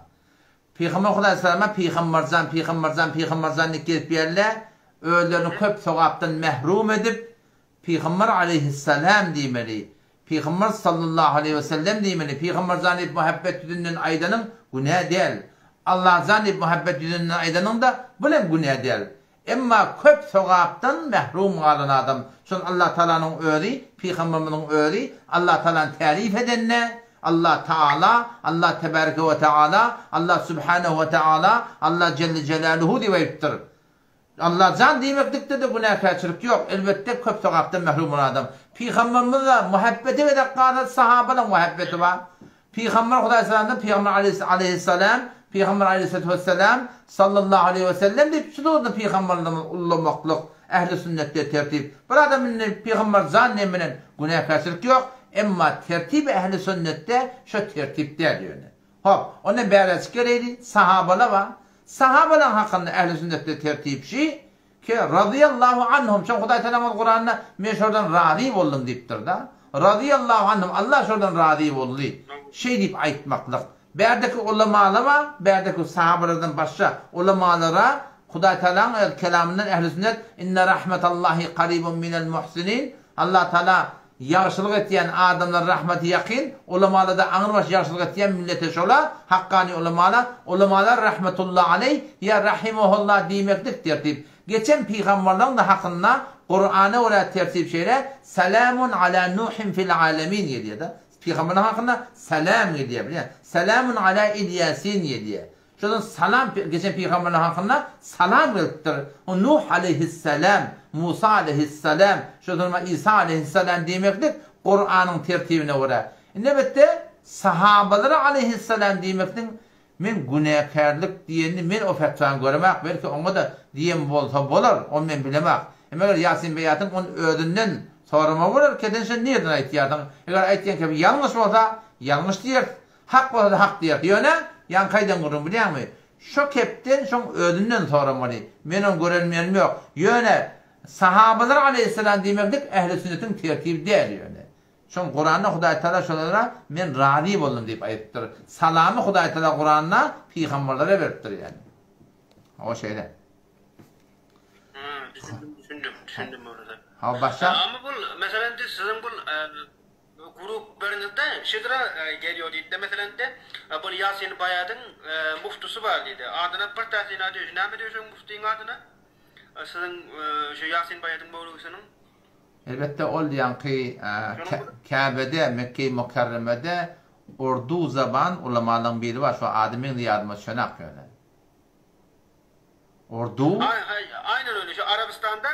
Pygamber Hudaýsalama pygamberjan, pygamberjan, pygamberjan diýip gezip ýörler, özlerini köp sogapdan mährum edip, Pygamber aleýhissalam diýmeli, Pygamber sallallahu aleýhi we sellem diýmeli, Pygamberjan diýip muhabbet ýüzünden aýdanyň günä däl. Allajan diýip muhabbet ýüzünden aýdanyň-da bul hem günä däl. Emma köp sogapdan mährum galan adam, şol Allah Tagalanyň özi, Pygamberimiziň özi Allah Tagalany tärif edende, Allah Taala, Allah Tebareke we Taala, Allah Subhanehu we Taala, Allah Jelle Jelaluhu diýip aýypdyr. Allah jan diýmeklikde-de günäkärçilik ýok. Elbetde köp sogapdan mährum bolan adam. Pygamberimize muhabbeti gezek galsa sahabalaň muhabbeti bar. Pygamber Hudaýsalamdan Pygamber aleýhissalam, Pygamber aleýhissalatu wessalam, sallallahu aleýhi wesellem diýip şu döwürde pygamberlerimizi ullamaklyk ähli sünnetde tertip. Bir adam indi Pygamber jan diýen bilen günäkärçilik ýok, emma tertip ähli sünnetde şo tertip däl ýöne. Hop, onda bäräçik geleýli, sahabalar bar. Sahabalaryň hakynda ähli sünnetde tertip şi, Ki, razyýallahu anhum, şoň Hudaý Tagalaň öz Kuranda men şolardan razy boldum diýipdir-da. Razyýallahu anhum, Allah şolardan razy boldy. Şeý diýip aýtmaklyk. Bärdeki ulamalara, bärdeki sahabalardan başga ulamalara. Hudaý Tagalaň öz kelamyndan ehli sünnet Inne rahmetallahi karibun minel muhsinin Allah Tagala ýagşylyk etýän adamlara rahmeti ýakyn, ulamalarda aňrybaş ýagşylyk etýän millete şola, hakkany ulamala, ulamalar rahmetullah aleý ýa rahimuhullah diýmeklik tertip. Geçen pygambarlaryň-da hakynda Kurana görä tertip şeýle, Salamun ala Nuhin fil alemin gelýär-de. Pygamberler hakynda salam gelýär bilýän. Salamun ala Ilýasin gelýär. Şondan salam geçen pygamberler hakynda salam gelipdir. O Nuh aleýhissalam, Musa aleýhissalam, şondan İsa aleýhissalam diýmeklik Kuranyň tertibine görä. Indi elbetde sahabalara aleýhissalam diýmekligiň men günäkärlik diýenini men o fetwany göremak, belki oňa-da diýen bolsa bolar, ony men bilemak. Emma eger Ýasin Beýatyň ony özünden soramagy bolar, keden sen nirden aýtýarsyň? Eger aýtýan kebi ýalňyş bolsa, ýalňyş diýeris. Hak bolsa-da hak diýeris. Ýöne, ýaňky aýdan gürrüň bilýäňmi? Şo kepden şoň özünden soramaly. Men ony gören ýerim ýok. Ýöne, sahabalar aleýhissalam diýmeklik ähli sünnetiň tertibi däl ýöne. Şoň Kuranda Hudaý Tagala şolara men razy boldum diýip aýdypdyr. Salamy Hudaý Tagala Kuranda pygamberlere beripdir ýani. Hawa şeýle. Düşündim, düşündim, düşündim orada. Hawa başga? Ama bul meselem siziň bul Grupleriňizde şedra gelýär diýdi-de, meselem-de, bir Ýasin Baýadyň muftusy bar diýdi. Adyna bir täsin aýdýar. Näme diýýär şo muftyň adyna? Siziň şu Ýasin Baýadyň möwlüwisiniň? Elbetde ol ýaňky Käbede, Mekgeýi Mukerremede urdu zaban ulamalaryň biri bar, şo ady meň-de ýadyma düşenak ýöne. Urdu. Aýnen öyle şu Arabystanda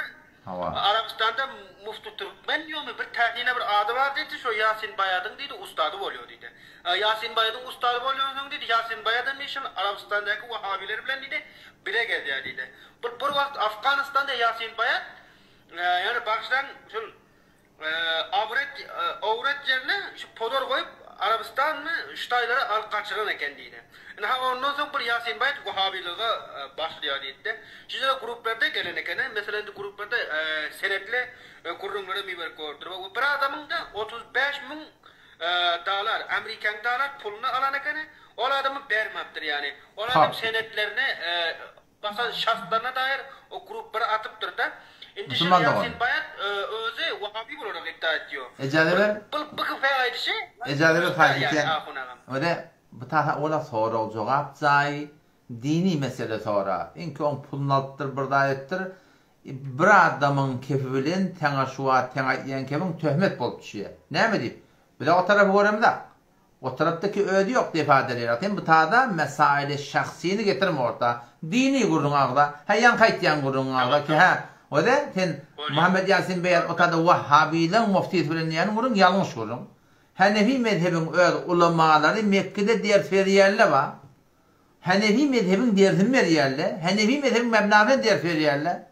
Hawa. Arabystanda Mufti Türkmen diýomy bir täsine bir ady bar diýdi şo Ýasin Baýadyň diýdi ustady bolýo diýdi. Ýasin Baýadyň ustady bolýansoň diýdi Ýasin Baýadam diýdi şol Arabystandaky wahabiler bilen diýdi bile gezýär diýdi. Bir bir wagt Afganystanda Ýasin Baýat ýöne bagyşlaň şol Awret, owret ýerine şu podor goýup Arabystanmy şu taýlara alyp gaçyran eken diýdi. Indi ha ondan soň bir Ýasin baý wahabylyga başlaýar diýdi-de. Şu ýere gruplarda gelen ekeni. Meselem indi gruplarda senetli gürrüňlere miwerip görüpdir. We bir adamyň-da 35 müň dalar, amerikan dalar puluny alan ekeni. Ol adamy bermapdyr ýani. Ol adam senetlerini Basan şartlaryna dair o grup bir atypdyr-da. Indi şol Musulman dogan. Ýasin Baýat özi wahabi bolarak iddia etýo. Ejaza ber. Bul bkp aýdyşy Ejaza ber haýyş ýani etýän. ahun agam. Öde bu tasa ola sorag jogap jaýy dini mesele sora. Iňki oň puluny alypdyr bir zat etdir. Bir adamyň kefi bilen saňa şu wagt seň aýtýan kefiň töhmet bolup düşýä. Näme diýip? Biz o tarapy göremzak. O tarapdaky özi ýok defa delýär. Sen bu tada mesaili şahsyny getirme orta. Dini gürrüň agza. Hä ýaňky aýtýan gürrüňiň agza ki hä Öze sen Muhammet Ýasin beýan o tada wahhabileň muftysy bilen diýýän gürrüň ýalňyş gürrüň. Hanefi mezhebiň öz ulamalary Mekgede ders berýänle bar. Hanefi mezhebiň dersini berýänle. Hanefi mezhebiň mebnasyna ders berýänle.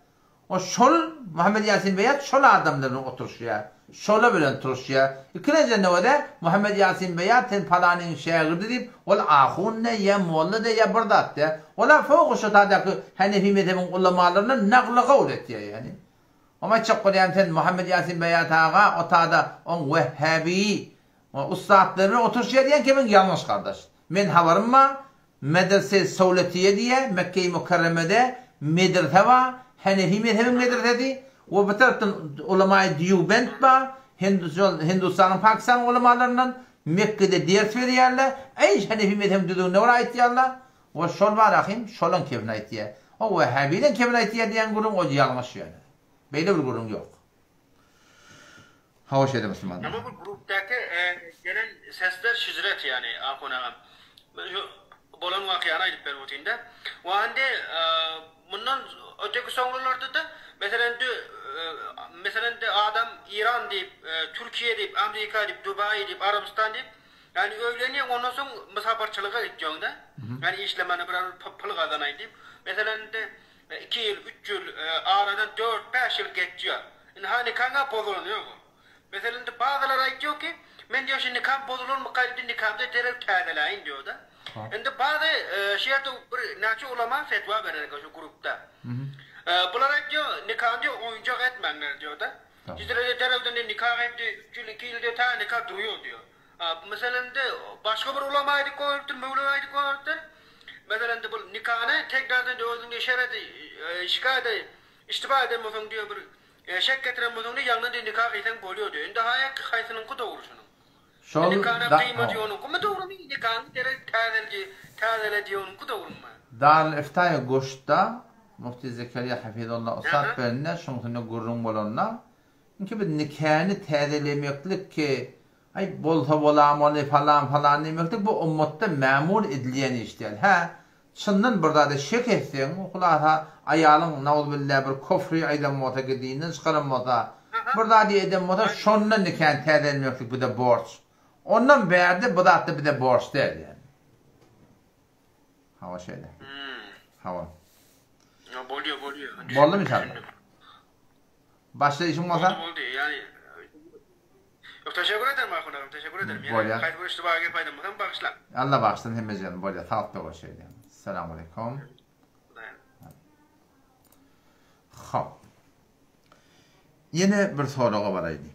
O şol Muhammet Ýasin Beýat şol adamlar bilen oturyşýar. Şolar bilen turuşýar. Ikilenji nowada Muhammet Ýasin Beýat sen palanyň şägirdi diýip, ol ahun dä, ýa molla dä, ýa bir zat dä. Olar fowky şo tadaky Hanefi mezhebiň ulamalaryndan nagly gawl etýär ýagny. Oňa aýtjak bolýan sen Muhammet Ýasin Beýat aga o tada oň wehhabi ussatlary bilen oturyşýar diýen kemiň ýalňyş gardaş. Men habarym bar, Medrese Sowletiýe diýýär, Mekgeýi Mükerremede medrese bar, Hanefi mezhebiň medresesi we bir tarapdan ulamaýy Dýubend bar, Hindustanyň, Pakistanyň ulamalaryndan Mekgede ders berýärler, äý Hanefi mezhebiň düzgünine görä aýtýarlar we şol bar ahym şolaň kebini aýtýar. O Wehhabileň kebini aýtýar diýen gürrüň ol ýalňyş ýöne. Beýle bir gürrüň ýok. Hawa şeýle musulmanlar. Ama bu grupdaky gelen sesler şijret ýani Ahun agam. Men şu bolan wakyany aýdyp berip otyryn-da. Wa indi mundan öteki soňralarda-da meselem dü meselem de adam Iran diýip, Türkiýe diýip, Amerika diýip, Dubaý diýip, Arabystan diýip ýani öýlenýäň ondan soň mysapyrçylyga gitýäň-de. Ýani işlemene biraz pul gazanaýyn diýip. Meselem indi Iki ýyl, üç ýyl, aradan dört, bäş ýyl geçýär. Ynha nikaň-a bozulanok ol. Meselem, indi bazylary aýtýar ki, men diýýär, şu nikam bozulanmyka indi nikamda derrew täzeläýin diýýär-de. Indi bazy şu ýerde bir näçe ulama fetwa beren eken şu grupda. Bular aýtýar, nikany diýýär, oýunjak etmäňler diýýär-de. Sizler derrewden nika gyýyp diýýär, üç ýyl, iki ýyl diýýär, tä nika durýar diýýär. Meselem-de, başga bir ulama aýdyp goýberipdir, möwlewi aýdyp goýberipdir. Meselem-de, bu nikany tekrardan özüňde şeredi. şikaýat iştiba eden bolsaň diýýär bir şek getiren bolsaň diýýär ýaňdan diýýär nika gyýsaň bolýar diýýär. Indi haýak haýsynyňky dogry şunuň? Şol Nikany gyýma diýýär onuňkymy dogrymy nikany derek täzele täzele diýýär onuňky dogrymy? Darül Iftaýa goşda Mufti Zekeriýa Hafizullah ussat berende şuň üstünde gürrüň bolanda Inki biz nikäni täzelemeklik ki, aý, bolsa bolamaly falan falan diýmeklik bu ummatda mämul edilýän iş däl. Hä, çyndan bir zada şek etseň, hulasa aýalyň nauzubilla bir kofry aýdan bolsa ki dinden çykaran bolsa, bir zady eden bolsa şonda nikäni täzelemeklik bize borç. Ondan bärde bu zatda bize borç däl ýani. Hawa şeýle. Hawa. Bolýa bolýa. Boldumy inşallah? Başga işiň bolsa? Boldy boldy ýani Ýok teşekkür ederim Ahun agam teşekkür ederim. Ýene Bolýa. haýsy bir iştibaga gep aýdan bolsam bagyşlaň. Alla bagyşlasyn hemmejigini bolýa saglykda görşeýli. Salam aleýkum. Hop. Ýene bir soraga baraýly.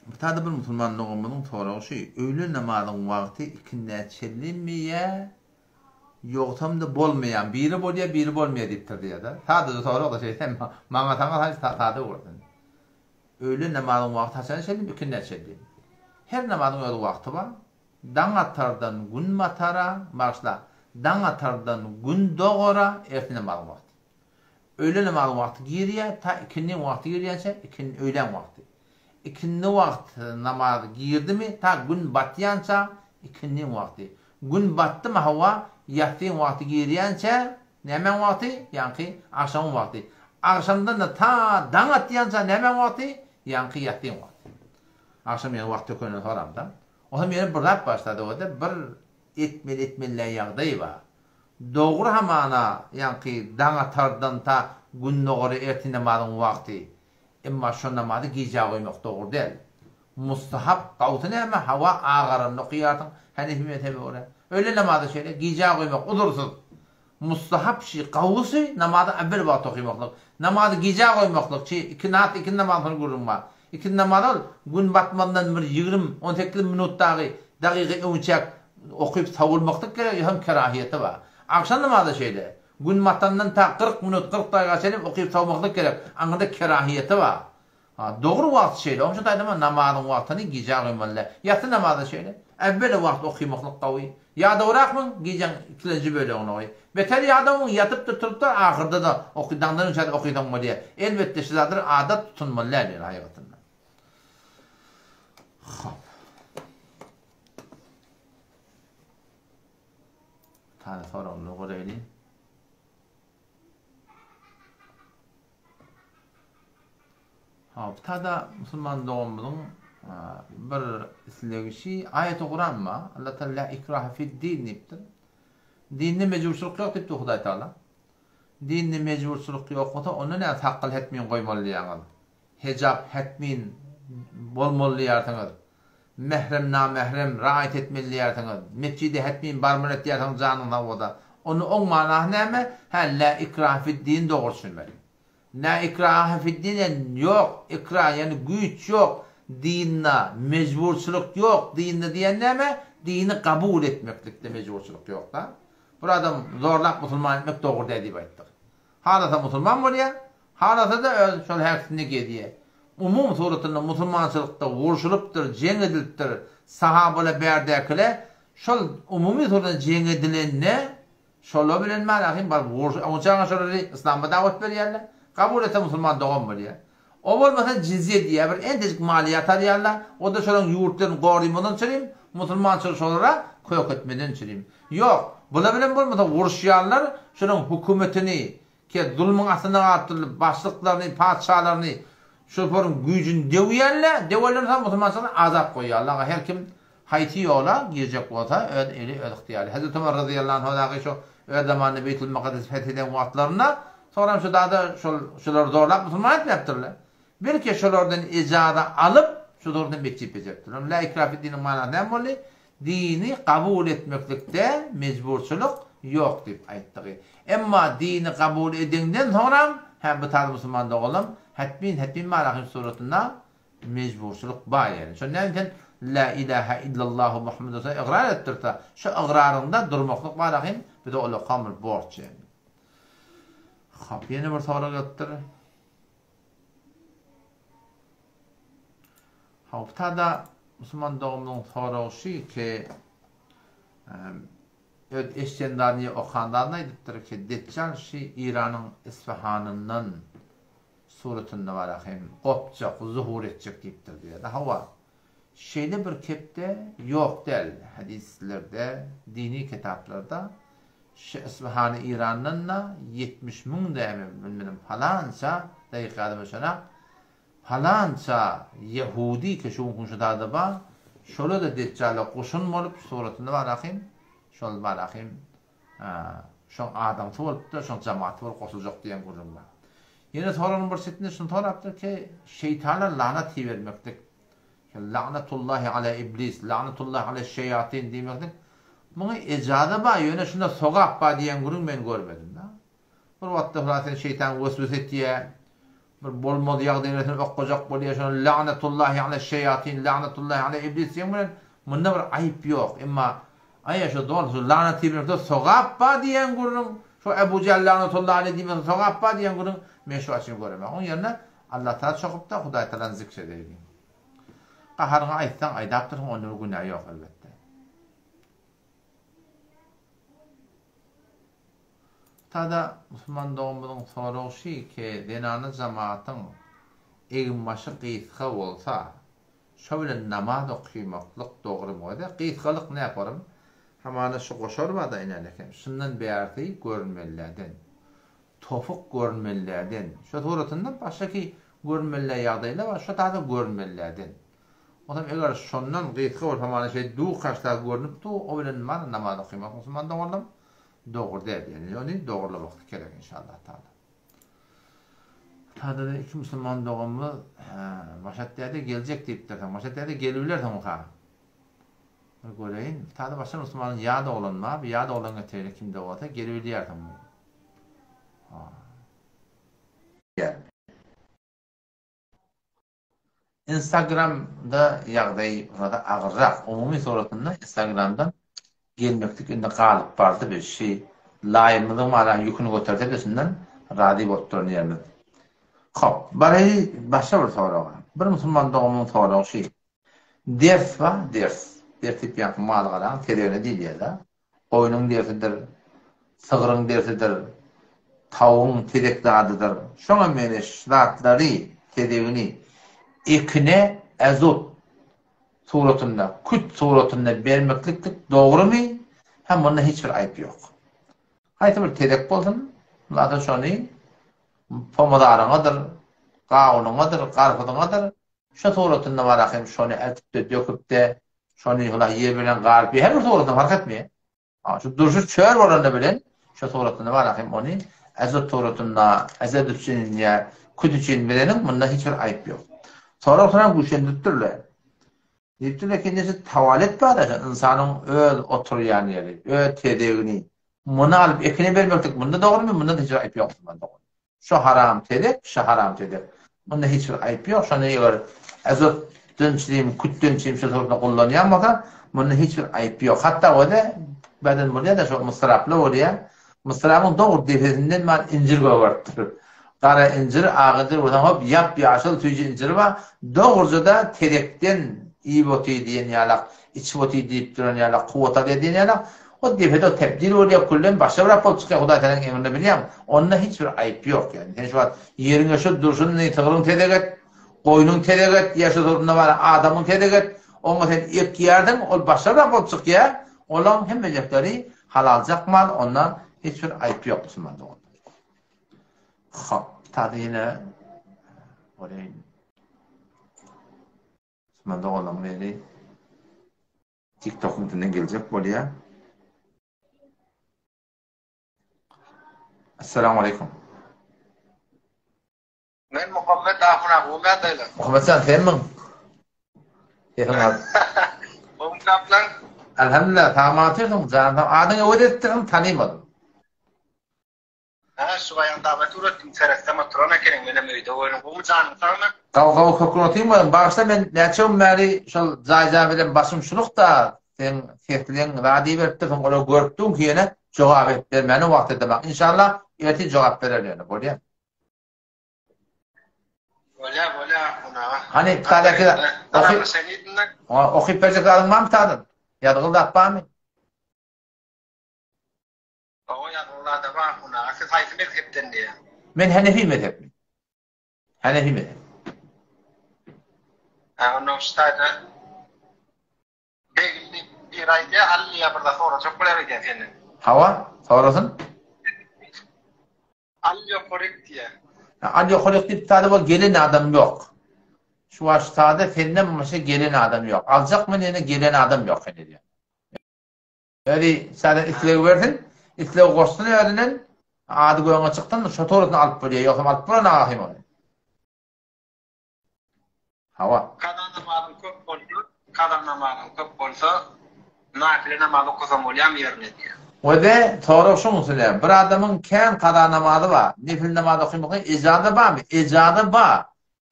Bu tada bir musulman doganymyzyň soragy şu, öýle namazyň wagty ikindä çenlimi ýa Ýogsam-da bolmaýan, biri bolýar, biri bolmaýar diýipdir diýýär-de. Sadaja sorag-da şeýtsem, maňa saňa saç sada görsün. Öýle namazyň wagty haçana çenli, ikindä çenli. Her namazyň öz wagty bar. Daň atardan gün batara, bagyşla, daň atardan gün dogara ertir namazyň wagty. Öýle namazyň wagty girýär, ta ikindiň wagty girýänçä, ikin öýläň wagty. Ikindi wagt namaz girdimi, ta gün batýança ikindiň wagty. Gün batdymy hawa, ýassyň wagty girýänçä, nämäň wagty? Ýaňky agşamyň wagty. Agşamdan-da ta daň atýança nämäň wagty? Ýaňky ýassyň wagty. Agşam ýene wagt tökenden soramda. Onsoň ýene bir zat başlady o-da bir etmeli etmeli däl ýagdaý bar. Dogry hamana ýaňky daň atardan ta gündogara ertir namazyň wagty. Emma şo namazy gijä goýmak dogry däl. Mustahap gawsy näme hawa agaranda okaýarsyň Hanefi mezhebe görä. Öýle namazy şeýle gijä goýmak uzursyz. Mustahap şi gawusy namazy awwel wagt okymaklyk. Namazy gijä goýmaklyk şi iki nat ikindi namazdan soň gürrüň bar. Ikindi namazy ol gün batmazyndan bir ýigrim, 18 minut dagy dagyga öňçäk okyp sowulmaklyk gerek ýogsam kerahiýeti bar. Agşam namazy şeýle. Gün batandan ta 40 minut 40 dagyga çenli okyp sowmaklyk gerek. Aňyrda kerahiýeti bar. Ha, dogry wagt şeýle. Onuň üçin aýdaman namazyň wagtyny gijä goýmaly däl. Ýassy namazy şeýle. Äwweli wagt okymaklyk gowy. Ýadawrakmyň, gijäň ikilenji bölegini oky. Beter ýadawmyň, ýatypdyr turupdyr, ahyrda-da oky, daňdan öňçä-de okysaň bolýar. Elbetde, şu zatlar adat tutunmaly däl ýöne haýygatynda. Hop. Täze soraglary göreýli. Haftada musulman doganymyzyň bir islegi şi aýaty Kuran bar. Allah Taala la ikraha fid din diýipdir. Dinde mejburçylyk ýok diýipdir Hudaý Taala. Dinde mejburçylyk ýok bolsa onda näme sakgal hetmin goýmaly diýýäňiz. Hejap hetmin bolmaly diýýärsiňiz. Mährem namährem raýat etmeli diýýärsiňiz. Mesjide hetmin barmaly etýärsiňiz janyň sag bolsa. Onda oň manasy näme? Hä la ikraha fid din dogry düşünmeli. La ikraha fid-din ýagny ýok, ikrah ýagny güýç ýok, dinde mejburçylyk ýok, dinde diýen näme? Dini kabul etmeklikde mejburçylyk ýok-da. Bir adam zorlap musulman etmek dogry däl diýip aýtdyk. Halasa musulman bolýar, halasa-da öz şol häkisinde gezýär. Umumy suratynda musulmançylykda urşulypdyr, jeň edilipdir, sahabalar bärdäkiler şol umumy suratynda jeň edilende Şolar bilen Malahym baryp urşy, oňçaňa şolary yslama dawat berýärler. Kabul etse musulman dogan bolýar. O bolmasa jizýe diýýär, bir entejik maliýat alýarlar, o-da şolaryň ýurtlaryny gorymadan çürim, musulmançylygy şolara kök etmeden çürim. Ýok, bular bilen bolmasa uruşýarlar, şolaryň hökümetini, Ke zulmuň astynda galyp durly başlyklaryny, patyşalaryny şoföriň güýjüni döwýärler, döwenden soň musulmançylygy azat goýýarlar. Her kim haýsy ýola girjek bolsa öz eli, öz ygtyýary. Hezreti Omar razyýallahu anhu dagy şo öz zamanynda Beýtul Makdesi feth eden wagtlarynda soňram şu dada şol şulary zorlap musulman etmäpdirler. Belki şolardan ejaza alyp şu zordan metjit bejeripdirler. La ikraha fid-diniň manasy näme boldy? Dini kabul etmeklikde mejburçylyk ýok diýip aýtdygy. Emma dini kabul edeňden soňram hem bu tazy musulman doganlam hetmin hetmin marahym suratynda mejburçylyk bar ýani. Şonda näme sen La ilaha illallahu Muhammed Resulullah ygrar etdirse, şu ygraryňda durmaklyk marahym bize ulakam bir borç ýani. Hop, ýene bir sorag gelipdir. Hop, tada musulman doganymyzyň soragy şu ki, öz eşiden zadyny ýa okan zadyny aýdypdyr ki, Deçjal şu Iranyň Isfahanyndan suratynda bar hem gopjak, zuhur etjek diýipdir diýýär. Hawa, şeýle bir kepde ýok däl hadislerde, dini kitaplarda Şu Isfahany Irandan-da 70 müň dämi bilmedim palança, daýyk ýadyma düşenak, palança ýehudi ki şu günki şu zada bar, şola-da Deçjala goşun bolup suratynda bar ahym, şol bar ahym, şoň adamsy bolupdyr, şoň jamaty bolup goşuljak diýen gürrüň bar. Ýene soragyň bir çetinde şuny sorapdyr ki, şeýtana lanat ibermeklik, La'natullahi ala iblis, la'natullahi ala şeýatin diýmeklik, muňa ejaza bar, ýöne şunda sogap bar diýen gürrüň men görmedim-de. Bir wagtda hula seni şeýtan weswese etýär, bir bolmaly ýagdaýlara seni oklajak bolýar, şonda la'natullahi ala şeýatin, la'natullahi ala iblis diýen bilen munda bir aýyp ýok. Emma aýa şu doly şu lanat diýmekde sogap bar diýen gürrüň, şu Ebu Jähl la'natullahi aleýh diýmekde sogap bar diýen gürrüň men şu açyny göremok. Oň ýerine Allah Tagala çokup-da Hudaý Tagalany zikr edeýliň. Gaharyňy aýtsaň aýdapdyrsyň onda bir günä ýok elbetde. Tada musulman doganymyzyň soragy şy ki zenana jamatyň eginbaşy gysga bolsa şo bilen namaz okymaklyk dogrymy özi gysgalyk näporym hamana şu goşar barda inälekem şundan bärsi görünmelilerden topuk görünmelilerden şo suratynda başgaky görünmeliler ýagdaýlar bar şo tada görünmelilerden Onsoň eger şondan gysga bolsa mana şeý dukaşda görnüp dur, o bilen mana namaz okymak musulman doganlarym dogry däl ýöne ony dogrulamak gerek inşallah taala. Tada iki musulman doganymyz Maşat däde geljek diýipdirsiň. Maşat däde gelibilersiň ha. Bir göreýin. Tada başga musulmanyň ýad oglan bar. Bir ýad oglan getireýin kimde bolsa gelibilýärsiň. Ha. Instagramda ýagdaý biraz agyrrak. Umumy suratynda Instagramdan gelmeklik indi galyp bardy biz şi laýymyzyň mana ýüküni göterse-de şundan razy bolup duran ýerimiz. Hop, baraýly başga bir soraga. Bir musulman doganymyň soragy şi. Ders bar, ders. Ders diýip ýaňky mal-garaň tezegine diýilýär-de. Goýnuň dersidir, sygryň dersidir, tawugyň tezek zadydyr. Şoňa meňzeş zatlary, tezegini ekine azot suratynda, küt suratynda bermekliklik dogrumy? Hä, munda hiç bir aýyp ýok. Haýsy bir tezek bolsun, zada şony pomodaryňadyr, gawunyňadyr, garpyzyňadyr, şo suratynda bar hem şony eltip-de, döküp-de, Şony hula ýer bilen garyp her bir suratynda fark etmeýär. Ha, şu durşy çör bolanda bilen şu suratynda bar hem ony azot suratynda, azot üçin ýa küt üçin bereniň munda hiç bir aýyp ýok. Sorag soran güýçlendiripdirler. Diýipdirler ki, nesi tawalet bar da, ynsanyň öz oturýan ýeri, öz tezegini muny alyp ekine bermeklik munda dogrymy? Munda hiç bir aýyp ýok. Şo haram tezek, şo haram tezek. Munda hiç bir aýyp ýok. Şony eger azotdan çirim, kütden çirim şo sortda gollanýan bolsa, munda hiç bir aýyp ýok. Hatda özi beden bolýar-da şo mysraply bolýar. Mysrabyň dogry depesinden bar injir gögeripdir. Gara injir, ak injir bolsa hop ýap-ýaşyl süýji injir bar. Dogruja-da tezekden iýip otyr diýen ýalak, içip otyr diýip duran ýalak, kuwwat alýar diýen ýalak. O depede tebdil bolýar, külden başga bir at bolup çykýar, Hudaý seniň emrini bilýäň, onda hiç bir aýyp ýok, ýagny sen şu wagt ýeriňe şu durşuny sygryň tezek et, goýnuň tezek et, ýa şu durşunda bar adamyň tezek et, oňa sen ekýärdiň, ol başga bir at bolup çykýar, olaň hemmejekleri halaljak mal, onda hiç bir aýyp ýok musulman dogan. Hop, tazy ýene göreýin. Musulman doganlaryň biri TikTokyň içinden geljek bolýa. Assalamu aleykum. Men Muhammet Ahun aga, gowy ýagdaýlar. Muhammet jan senmiň? Sesiň az. Gowy taplan. Elhamdülillah, sag otyrsyň, jan sag. Adyňy öwez etdirdiň, tanymadym. Hä şu baýaň dabat uratdym seretsem oturan ekeniň menem öýde goýdum gowmy janyň sagmy. Gawy gawy kökün otyryn goýuň bagyşla men näçe gün bäri şol jaý jaý bilen başym şulukda seň sesleň zat iberipdir soň olary görüp durun ki ýene. Jogap edip bermäne wagt edemak. Inşallah ertir jogap berer ýöne bolýa. Bolýa bolýa Ahun aga. Hany kitadaki oky okyp berjek zadyň barmy kitadan? Ýazgyly zat barmy? Hawa ýazgyly zada bar Ahun aga. Siz haýsy mezhepden diýýä? Men Henefi mezhepli. Henefi mezhep. Ha onda şu taýda Begim diýip biri aýdýar, Aly diýýär bir zat sorajak bolar öýdýän senden. Hawa, sorasyn. Al ýokaryk diýýär. Al ýokaryk diýip sada bol gelen adam ýok. Şu wagt sada senden başga gelen adam ýok. Aljak men ýene gelen adam ýok heniz ýa. Özi sada isleg bersin, isleg goşsun özünden, ady göňe çyksyn, şo torasyny alyp bolýar, ýogsam alyp bolan ahym ony. Hawa. Kaza namazyň köp bolsa, kaza namazyň köp bolsa, nafile namaz okasaň bolýarmy ýerine diýýär. Wede sorag şuň üstüne, bir adamyň kän kaza namazy bar, nefil namaz okymasa ejaza barmy? Ejaza bar.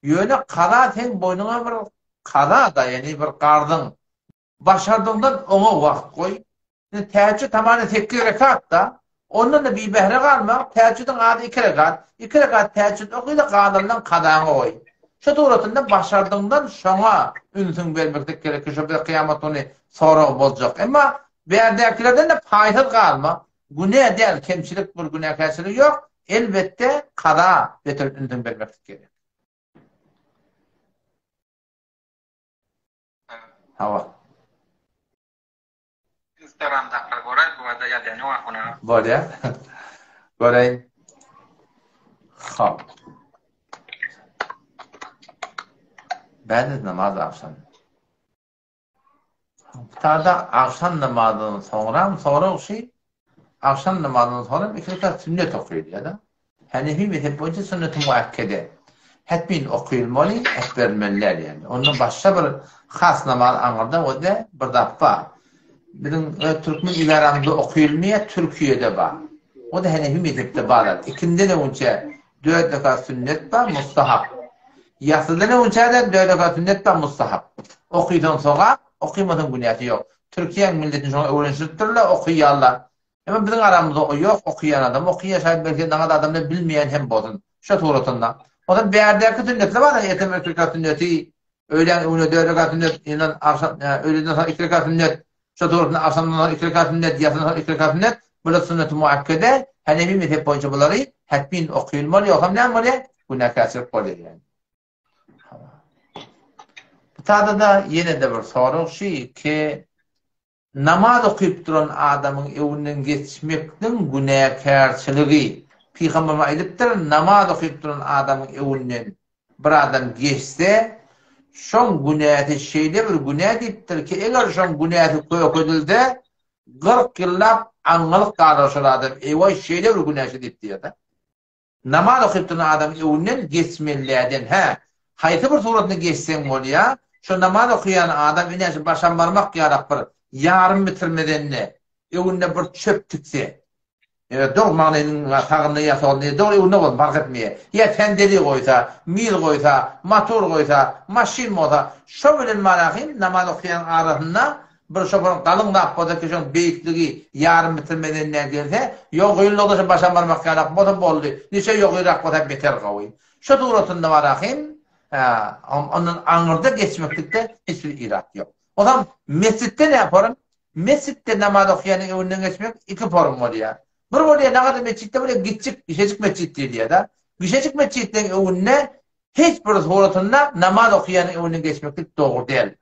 Ýöne kaza seň boýnuňa bir kaza-da, ýagny bir garzyň. Başardygyňdan oňa wagt goý. Indi tähejjüd tamany sekiz rekat-da, ondan-da bibähre galma, tähejjüdiň azy iki rekat, iki rekat tähejjüd oky-da galanyndan kazaňy goý. Şu suratynda başardygyňdan şoňa ünsüň bermeklik gerek ki, şo bize kyýamat güni sorag boljak. Emma bärdäkilerden-de paýsyz galma. Günä däl, kemçilik bir günäkärçilik ýok, elbetde kaza beter ünsüň bermeklik gerek. Hawa. Instagramdakylar göräý bu barada ýazýan ýok ahun aga. Bolýa. Göräýin. Hop. Bäde namaz agşam. Tada agşam namazyndan soňram sorag şi Agşam namazyndan soňra iki rekat sünnet okylýar-da. Hanefi mezhep boýunça sünneti muakkede. Hetmin okylmaly, äsgerilmeli däl ýagny. Ondan başga bir has namaz aňyrda o-da bir zat bar. Biziň öz türkmen idaramyzda okylmaýar, Türkiýede bar. O-da Hanefi mezhepde bar zat. Ikindiden öňçä dört rekat sünnet bar, mustahap. Ýasydan öňçä-de dört rekat sünnet bar, mustahap. Okysaň sogap, okymasaň günäsi ýok. Türkiýäň milletini şoňa öwrenişdiripdirler, okaýarlar. Emma biziň aramyzda o ýok, okaýan adam okaýar, şaýat belki nagat adamlar bilmeýän hem bolsun. Şo suratynda. Onsoň bärdäki sünnetler bar, ertem iki rekat sünneti, öýlän öňüne dört rekat sünnet, ýene agşam öýleden soň iki rekat sünnet, şo suratynda agşamdan soň iki rekat sünnet, ýasydan soň iki rekat sünnet, bular sünneti muakkede, Hanefi mezhep boýunça bulary hetmin okylmaly, ýogsam näme bolýar? Günäkärçilik bolýar ýagny. Bu tada-da ýene-de bir sorag şu ki, namaz okyp duran adamyň öňünden geçmekligiň günäkärçiligi. Pygamberimiz aýdypdyr, namaz okyp duran adamyň öňünden bir adam geçse, şoň günäsi şeýle bir günä diýipdir ki, eger şoň günäsi kökedilse, 40 ýyllap aňňalyk galar şol adam, eý-waý şeýle bir günä şu diýip diýýär-de. Namaz okyp duran adamyň öňünden geçmeliläden, hä, haýsy bir suratynda geçseň bolýa, şo namaz okaýan adam ine şu başam barmak ýalak bir ýarym bitirmedende öňünde bir çöp tikse, ýa dogry maňlaýynyň sagynda ýa solunda ýa dogry öňünde bolsun parh etmeýär, ýa sendeli goýsa, mil goýsa, motor goýsa, maşyn bolsa, şo bilen marahym namaz okaýanyň arasynda Bir şoparyň galyň zat bolsa ki şoň beýikligi ýarym bitirmezende gelse, ýogylygy-da şo başam barmak ýalak bolsa boldy. Niçe ýogyrak bolsa beter gowy. Şo suratynda barahyn, ondan aňyrda geçmeklikde hiç bir irat ýok. Onsoň mesjitde nä form? Mesjitde namaz okaýanyň öňünden geçmek iki form bolýar. Bir bolýar nagada mesjitde bolýar giçjik, gişejik mesjit diýilýär-de. Gişejik mesjitleň öňünde hiç bir suratynda namaz okaýanyň öňünden geçmeklik dogry däl.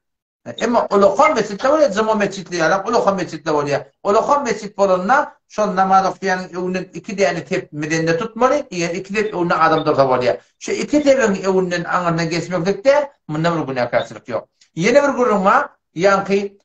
Emma ulakan mesjitler bolýar, juma mesjitleri ýaly ulakan mesjitler bolýar. Ulakan mesjit bolanda şol namaz okaýanyň öňünden iki däne sep mizende tutmaly, eger iki sep öňünde adam dursa bolýar. Şu iki sebiň öňünden aňyrdan geçmeklikde munda bir günäkärçilik ýok. Ýene bir gürrüň bar, ýaňky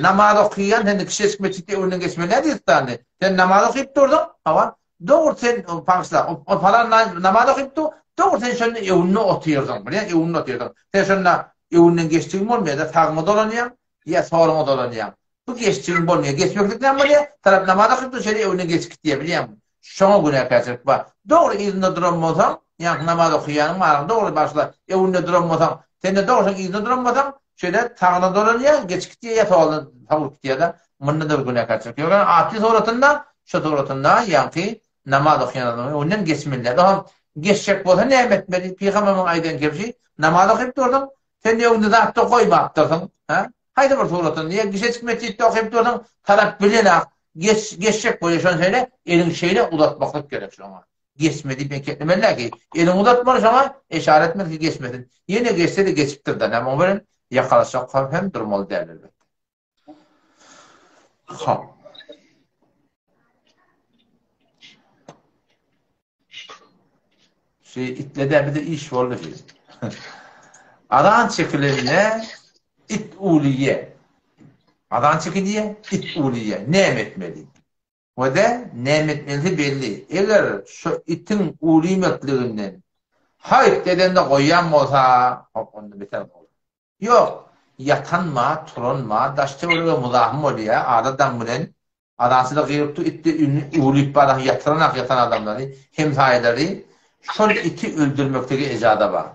namaz okaýan sen kişeçik mesjitde öňünden geçmeli däl diýipdi. Sen namaz okyp durduň, hawa, Dogry sen bagyşla, o falan namaz okyp dur, dogry sen şonda öwünde otyrdyň, bilýän öwünde otyrdyň. Sen şonda öwünden geçdigiň bolmaýar-da, sagyňa dolanýaň, ýa soluňa dolanýaň. Bu geçdigiň bolmaýar. Geçmeklik näme bolýar? Tarap namaz okyp dur, şeýle öwünden geçip gitýär, bilýäňmi? Şoňa günäkärçilik bar. Dogry yzynda duran bolsaň, ýaňky namaz okaýanyň baryň dogry bagyşla, öwünde duran bolsaň, sen-de dogry şoň yzynda duran bolsaň, şeýle sagyna dolanýar, geçip gitýär ýa soluna sowulyp gitýär-de. Munda-da bir günäkärçilik ýok. Ýöne atly suratynda. Şo suratynda ýaňky namaz okaýan adamyň öňünden geçmeli däl. Oňam geçjek bolsa näme etmeli? Pygamberimiziň aýdan kebşi, namaz okyp dursuň, sen öňünde zat-da goýmapdyrsyň, hä? Haýsy bir suratynda ýa kiçijik metjitde okyp dursuň, tarap bilenok, geç, geçjek bolýar, şony şeýle eliňi şeýle uzatmaklyk gerek şoňa. Geçme diýip enketlemeli ki, eliňi uzatmaly şoňa, eşara etmeli ki geçmesin. Ýene geçse-de geçipdir-de, näme oň bilen ýakalaşjak hem durmaly däl elbetde. Hop. Şu itlede bize iş boldy şu. Azan çekilende it ulyýe. Azan çekilýä, it ulyýe. Näme etmeli? We-de näme etmelisi belli. Eger şu itiň ulymekliginden haýt edende goýýan bolsa, hop onda beter bolar. Ýok, ýatanma, turanma, daş-töwerege muzahym bolýa, ada daň bilen azançyda gygyryp dur, it-de ünli uwlyp baran ýatyranak ýatan adamlary, hemsaýalary şol iti öldürmeklige ejaza bar.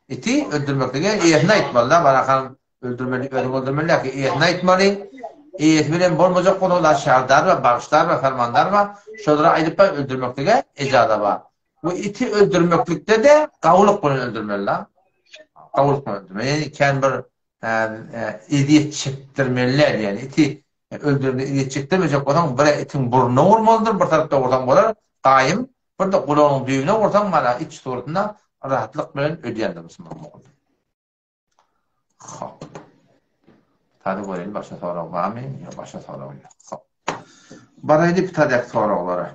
Iti öldürmeklige eýesine aýtmaly-da, barakan öldürmeli, özüň öldürmeli däl ki, eýesine aýtmaly. Eýesi bilen bolmajak bolsa, olar şärdar bar, bagşdar bar, fermandar bar, şolara aýdyp bar öldürmeklige ejaza bar. Bu iti öldürmeklikde-de gawulyk bilen öldürmeli-la. Gawulyk bilen öldürmeli. Ýagny kän bir ezýet çekdirmeli däl. Ýagny iti öldürende ezýet çekdirmejek bolsaň, bir itiň burnuna urmalydyr, bir tarapda ursaň bolar, gaýym, bir-de gulagynyň düýbüne ursaň, mana iç suratynda rahatlyk bilen ölýändir musulman ogly. Hop. Hadi görelim başga sorag barmy? Ýok, başga sorag ýok. Hop. Baraýly pitadäki soraglara.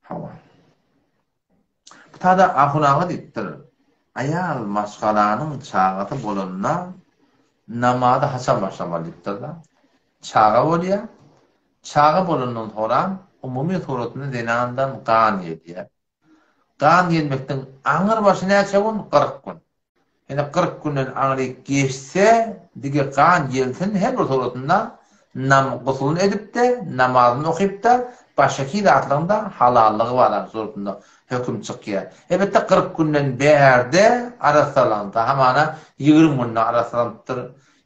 Hawa. Bu tada ahun aga diýipdir. Aýal maşgalanyň çagasy bolanda namazy haçan başlamaly diýipdir-de. Çaga bolýar. Çaga bolandan soram umumy suratynda zenandan gan gelýär. Gan gelmekden aňyr başy näçe gün? 40 gün. Ýene 40 günden aňryk geçse, dige gan gelsin, her bir suratynda nam gusulyny edip-de, namazyny okyp-da, başgaky zatlaryň-da halallygy bar suratynda höküm çykýar. Elbetde 40 günden bärde arassalansa, hamana 20 günde arassalanypdyr,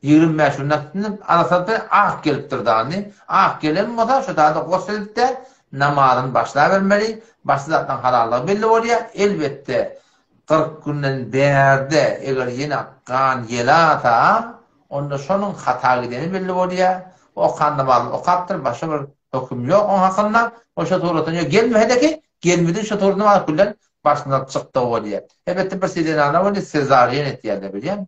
25 günde arassalanypdyr, ak gelipdir dany. Ak gelen bolsa, şu zada gusl edip-de, namazyny başlabermeli, başga zatlaryň halallygy belli bolýar. Elbetde, 40 günden bärde eger ýene gan ýelasa, onda şonuň hata gideni belli bolýar. O okan namazyny okapdyr, başga bir höküm ýok oň hakynda. O şo suratdan ýa gelmese-de gelmedi şo surat namaz küllen başyndan çykdygy bolýar. Elbetde bir zenana bolýar, sezarýen etýärler bilýäňmi?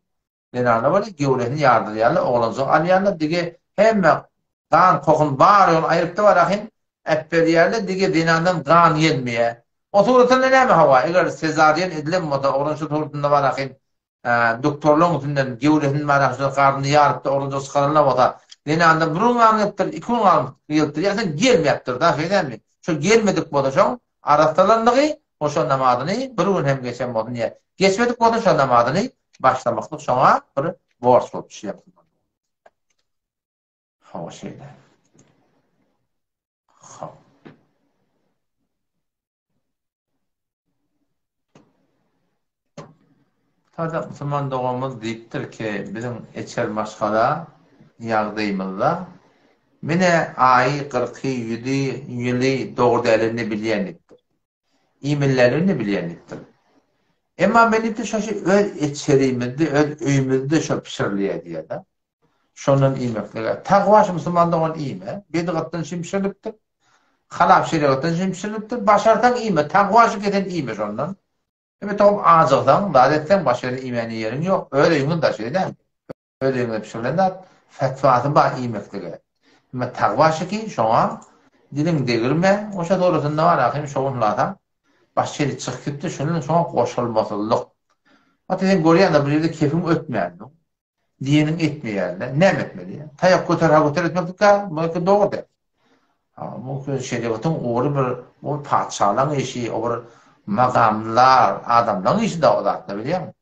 Zenana bolýar, göwresini ýardyrýarlar, oglanjygy alýarlar, dige hemme gan kokuny bar ýoguny aýryp-da barahyn äpberýärler, dige zenandan gan gelmeýär. O suratynda näme hawa, eger sezarýen edilen bolsa, oglan şu suratynda barahyn doktorlaryň üstünden göwresini barahyn şu garnyny ýaryp-da oglanjygy çykarylan bolsa, zenandan bir gün gan gelipdir, iki gün gan gelipdir, ýa sen gelmäpdir-da, şeýdämi? Şol gelmedik bolsa şoň arassalandygy, o şo namazyny bir gün hem geçen bolsun ýa geçmedik bolsun şo namazyny başlamaklyk şoňa bir borç bolup düşýär. Hawa şeýle. Hop. Sada musulman doganymyz diýipdir ki, biziň eçer maşgala ýagdaýymyzda menä aýy, gyrky, ýüzi, ýyly dogry dälini bilýän diýipdir. Iýmelidigini bilýän diýipdir. Emma men diýipdir, şo şey öz eçerimizde, öz öýümizde şo bişirilýär diýýär-de. Şondan iýmeklige. Tagwa şu musulman dogan iýme. Bidgatdan şim bişirilipdir. Halap şerigatdan şim bişirilipdir. Başarsaň iýme. Tagwa şu kesen iýme şondan. Eme togum ajygsaň, zat etseň başga ýerde iýmäne ýeriň ýok. Öz öýüňiz daş edäň. Öz öýüňizde bişirilen zat fetwasy bar iýmeklige. Emma tagwa şiki şoňa diliň degirme. Oşa sorasynda bar ahym şo gün hulasaň. Baş çeli çykyp gitdi, şundan şoňa goşulmasyzlyk. Hatda sen görýäň-de bu ýerde kefiň ötmändir. Diýeniň etmeýärler. Näme etmeli? Taýak göter, ha göter etmeklik-ä muňky dogry däl. Ha, mümkin şerigatyň ugry bir o patyşalaň işi, o bir magamlar, adamlaryň işi-de o zatlar bilýäňmi?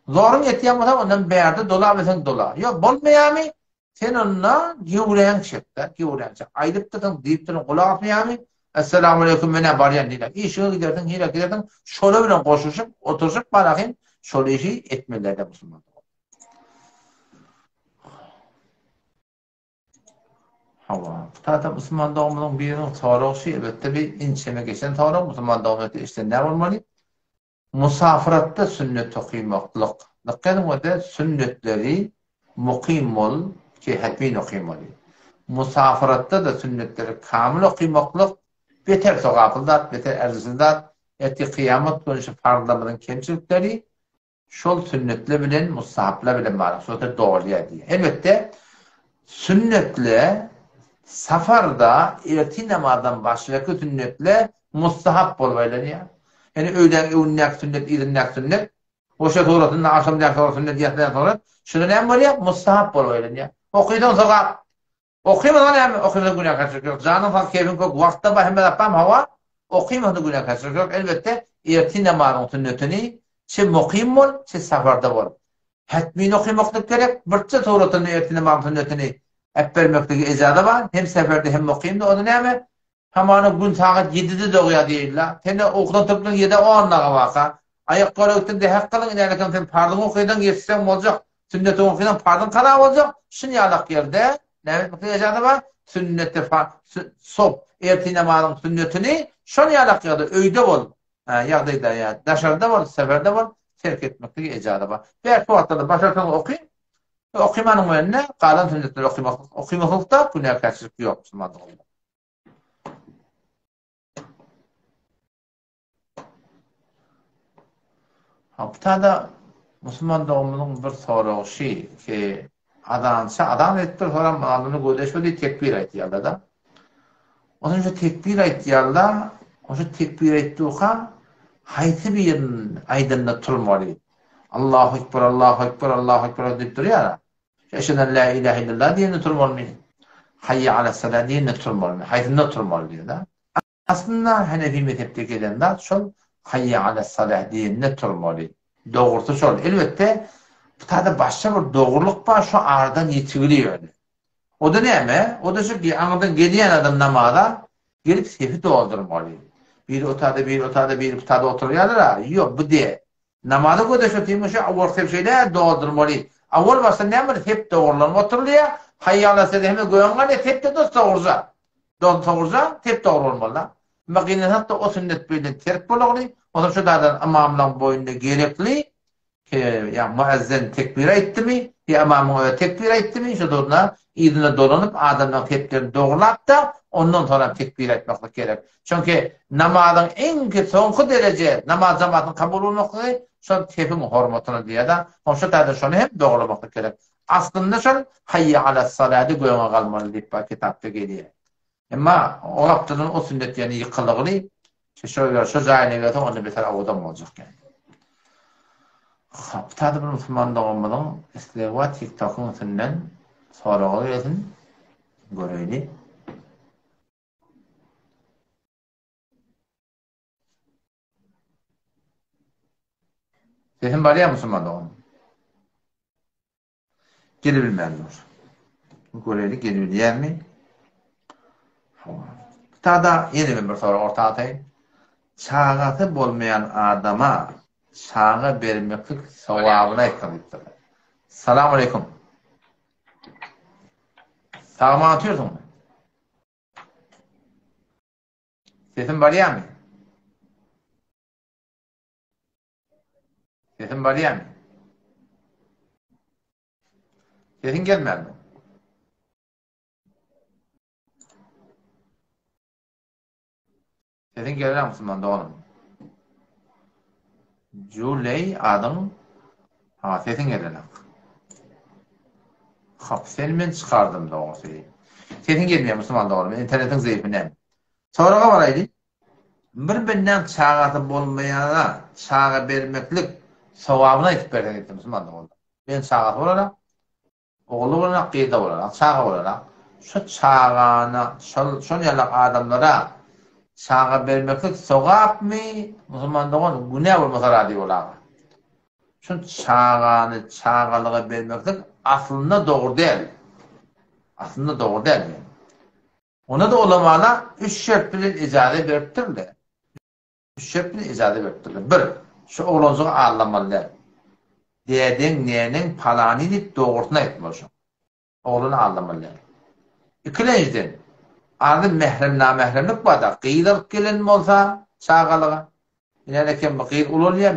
Zoruň ýetýän bolsa ondan bärde dolabilseň dola. Ýok, bolmaýarmy? Sen onda gewräňi çek-de, gewräňi çek. Aýdypdyrsyň, diýipdirsiň, gulak asmaýarmy? Essalamualeýkum, men-ä barýan diýler. Işiňe gidersiň, nirä gidersiň, şolar bilen goşulyşyp, oturyşyp barahyn, şol işi etmeliler-de musulman dogan. Hawa, bu taýda musulman doganymyzyň biriniň soragy şu, elbetde bir inçeme geçen sorag, musulman doganymyz eşiden näme bolmaly? Musafiratda sünnet okymaklyk. Dykgat ediň o-da sünnetleri mukym bol ki hetmin okymaly. Musafiratda-da sünnetleri kamyl okymaklyk beter sogaply zat, beter ärjisli zat. Ertir kyýamat güni şu parzlarymyzyň kemçilikleri Şol sünnetler bilen mustahaplar bilen baryň, şo-da dolýar diýýär. Elbetde, sünnetler safarda ertir namazdan başgaky sünnetler mustahap bolup aýlanýar. Ýöne öýläň öňündäki sünnet, yzyndaky sünnet, goşa suratynda, agşamdaky sünnet, ýatsydan soňra, şunda näme bolýar? Mustahap bolup aýlanýar. Okysaň sogap, Okymasa näme, okymasa günäkärçilik ýok. Janyň sag, keýpiň kök, wagtda bar, hemme zat barmy, hawa, okymasa günäkärçilik ýok. Elbetde, ertir namazyň sünnetini çe mukym bol, çe saparda bol. Hetmin okymaklyk gerek, birçe suratyny ertir namazyň sünnetini äpbermekligi ejaza bar, hem seferde hem mukymda, onda näme, Hamana gün sagat ýedide dogýar diýeýin-la. Sen-de ukudan turupdyň ýedä on daga baka. Aýak gola gitdiň dähek kylyň inänekem sen parzyňy okydyň ýetişseň boljak. Sünnetiňi okydyň parzyň kaza boljak. Şunýalak ýerde näme etmeklik ejaza bar? Sünneti sop ertir namazyň sünnetini şonýalak ýerde öýde bol ýagdaýda ýa daşarda bol seferde bol terk etmeklik ejaza bar. Bäş wagtda-da başarsaňyz okyň. Okymanyň bilen-de galan sünnetleri okymaklykda günäkärçilik ýok musulman doganlar. Haptada musulman doganymyzyň bir soragy şi ki, azança azan edipdir, soram alnyny gözleşmedi, tekbir aýtýarlar-da. Onsoň şu tekbir aýtýarlar, şu tekbir aýtdyka haýsy birini aýdanda turmaly? Allahu ekber, Allahu ekber, Allahu ekber diýip durýar. Eşhedü en la ilahe illallah diýende turmalymy? Haýýa alas-salah diýende turmalymy? Haýsynda turmaly diýýär-de. Aslynda Hanefi mezhepde gelen zat şol Haýýa alas-salah diýende turmaly. Dogrusy şol. Elbetde, bu taýda başga bir dogrulyk bar, şo aradan ýetigili ýöne. O-da näme? O-da şu aňyrdan gelýän adam namaza gelip sepi doldurmaly. Biri o taýda, biri o taýda, biri bu taýda oturýarlar-a. Ýok, bu däl. Namaza göze şu tüýmüşi şu awal sep şeýle doldurmaly. Awal başda näme bir sep dogrulanyp oturylýar. Haýýala sede hemme göwün galýar, sep-de dos dogruja. Dos dogruja, sep dogry bolmaly-da. Emma gynansak-da o sünnet beýle terk bolagly. Onsoň şu dadan ymamlaň boýnuna gerekli, ýa muezzin tekbir aýtdymy, ýa ymamyň özi tekbir aýtdymy, şu durna yzyna dolanyp adamlaň seplerini dogrulap-da, ondan soňra tekbir aýtmaklyk gerek. Çünki namazyň iňki soňky dereje namaz jamatyň kabul bolmaklygy şol sepiň hormatyna diýýär-de, oň şu taýda şony hem dogrumaklyk gerek. Aslynda şol Haýýa alas-salady göňe galmaly diýip bar kitapda gelýär. Emma o gapdadan o sünnet ýene ýykylygly, şo şo jaýyna gelseň onda beter owadan boljak ýaly. Hop, taýda bir musulman doganymyzyň islegi bar TikTokyň üstünden soraga gelsin. Göreýli. Sesim barýar musulman dogan. Gelibilmän dur. Göreli gelibilýärmi? Tada ýene men bir sorag orta ataýyn. Çagasy bolmaýan adama çaga bermeklik sogabyny aýtsaň diýipdirler. Salam aleýkum. Sag-aman otyrsyňmy? Sesim barýarmy? Sesim barýarmy? Sesiň gelmänmi? Sesiň gelýär musulman doganym. Juley adyň Ha, sesiň gelenok. Hop, seni men çykardym dogrusy. Sesiň gelmeýär musulman doganym. Internetiň zeýifi näme? Soraga baraýly. Bir bendäň çagasy bolmaýana çaga bermeklik sogabyny aýdyp berseň diýipdir musulman doganlar. Men çagasy bolana, ogly bolana, gyzy bolana, çaga bolana, şu çagany şol şol ýalak adamlara çaga bermeklik sogapmy musulman dogan günä bolmasa razy bol aga. Şu çagany çagalyga bermeklik aslynda dogry däl. Aslynda dogry däl. Onda-da ulamala üç şert bilen ijaza beripdirler. Üç şert bilen ijaza beripdirler. Bir, şu oglanjygy aldamaly däl. Dädeň, neneň palany diýip dogrusyny aýtmaly şoň. Oglany aldamaly däl. Ikilenjiden, arada mährem-namähremlik bar-da, gyz alyp gelen bolsa çagalyga, ine eken bu gyz ulalýar,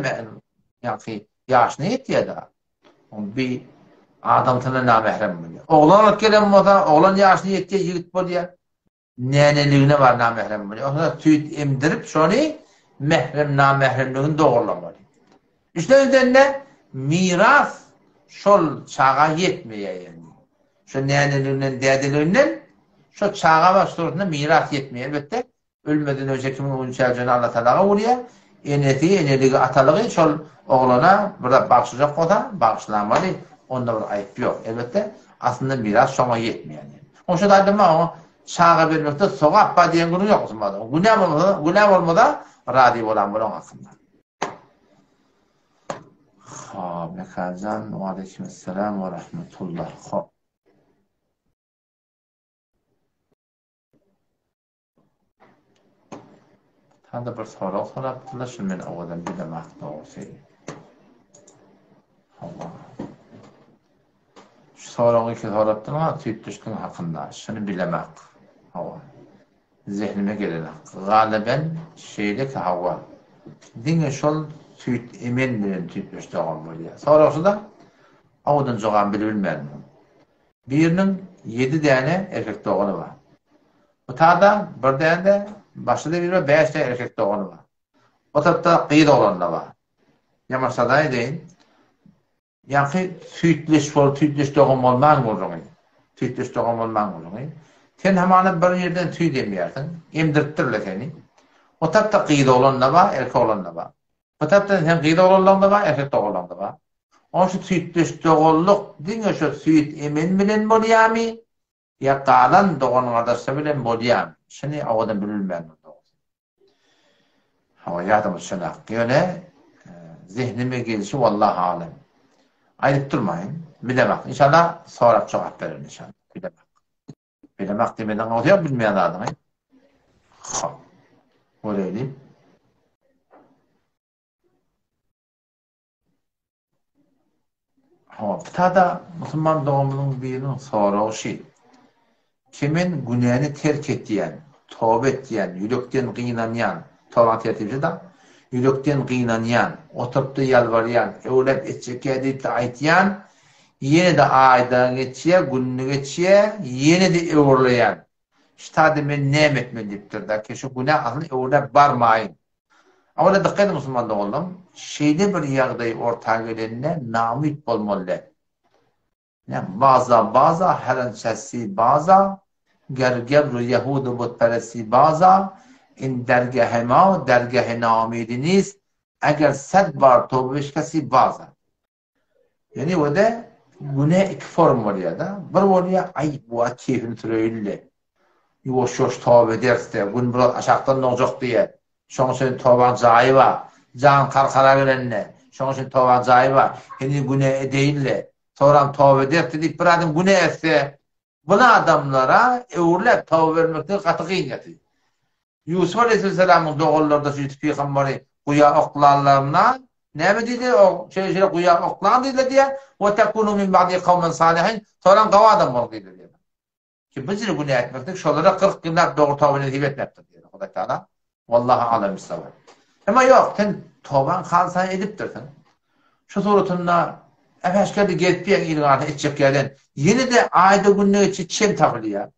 ýaňky ýaşyna ýetýär-de. Oň bi adamsyna namährem bolýar. Oglan alyp gelen bolsa, oglan ýaşyna ýetýär, ýigit bolýar. Näneligine bar namährem bolýar. Onda süýt emdirip şony mährem namähremligini dogrulamaly. Üçlenjiden-de miras şol çaga ýetmeýär ýagny. Şo näneliginden dädeliginden şo çaga bar suratynda miras ýetmeýär. Elbetde Ölmeden öňçe kimiň öňüni çäjeni Allatalaga urýar. Enesi, eneligi, atalygy şol oglana bir zat bagyşlajak bolsa, bagyşlamaly. Onda bir aýyp ýok. Elbetde, aslynda miras şoňa ýetmeýär. Oň şo aýdylma oňa çaga bermekde sogap bar diýen gürrüň ýok musulmanda. Günä bolmasa, günä bolmasa razy bolan bol oň hakynda. Hop, Mekanjan, waleýkimessalam we rahmetullah. Hop. Sada bir sorag sorapdylar, şuny men owadan bilemok dogrusy. Hawa. Şu soragy iki sorapdylar, süýtdeşligiň hakynda. Şuny bilemok. Hawa. Zehnime gelenok. Galyben şeýle ki hawa. Diňe şol süýt emen bilen süýtdeş dogan bolýar. Sorag şuda, owadan jogabyny bilibilmändim. Biriniň ýedi däne erkek dogany bar. Bu tada bir däne-de, başga-da biri bar, bäş däne erkek dogany bar. O tarapda gyz oglan-da bar. Ýamaşada edeýin. Ýaňky süýtleş bolup, süýtleş dogan bolmaň gürrüňi. Süýtleş dogan bolmaň gürrüňi. Sen hamana bir ýerden süýt emýärsiň, emdiripdirler seni. O tarapda gyz oglan-da bar, erkek oglan-da bar. Bu tarapdan sen gyz oglanlaň-da bar, erkek doganlaň-da bar. Oň şu süýtdeş doganlyk diňe şo süýt emen bilen bolýamy ýa galan dogan-gardaşlar bilen bolýamy? Şuny owadan bilbilmändim dogrusy. Hawa ýadyma düşenak. Ýöne zehnime gelşi wallahy alem. Aýdyp durmaýyn. Bilemak. Inşallah sorap jogap bererin inşallah. Bilemak. Bilemak diýmeden gowsy ýok bilmeýän zadyňy. Hop. Göreýli. Hawa, pitada musulman doganymyzyň biriniň soragy şi. Ki men günäni terk etýän, toba etýän, ýürekden gynanýan, tobaň tertibi şi-da, ýürekden gynanýan, oturyp-da ýalbarýan, öwläp etjekkä diýip-de aýtýan, ýene-de aýda geçýär, günde geçýär, ýene-de öwrüleýän. Şi-tada men näme etmeli diýipdir-de, ki şu günä asyl öwrüläp barmaýyn. Awala dykgat ediň musulman doganlarym, şeýle bir ýagdaý orta gelende namyt bolmaly däl. Näme baza baza heren çessi baza ger gebru ýehudu butperessi baza in dergehe ma dergehe namidi nist eger sed bar tobe bişkesi baza. Ýöne o-da günä iki form bolýar-da. Bir bolýar, aý, bu wagt keýpini süreýin-le. Ýuwaş-ýuwaş toba ederis-de, gün biraz aşakdan dogjak diýýär. Şonuň üçin tobaň jaýy bar. Jan karkara gelende, şonuň üçin tobaň jaýy bar. Heniz günä edeýin-le, soňram toba ederis-de diýip bir adam günä etse, bu adamlara öwrüläp toba bermeklik gaty kyn ýatyr. Ýusup aleýhissalamyň doganlary-da şu Ýusup pygamberi guýa oklanlarynda näme diýdi? O şeýle-şeýle guýa oklaň diýdiler diýýär. Wa takunu min ba'di kawmen salihin. Soňam gowy adam boluň diýdiler diýýär. Ki bu jyr günä etmeklik şolara 40 ýyllap dogry toba nesip etmepdir diýýär Hudaý Taala. Wallahu alam bissawab. Emma ýok, sen tobaň halysany edipdirsiň. Şu suratynda äpäşgerde gezip ýören iliň arasynda etjek ýerden ýene-de aýda günde geçse çen tapylýar.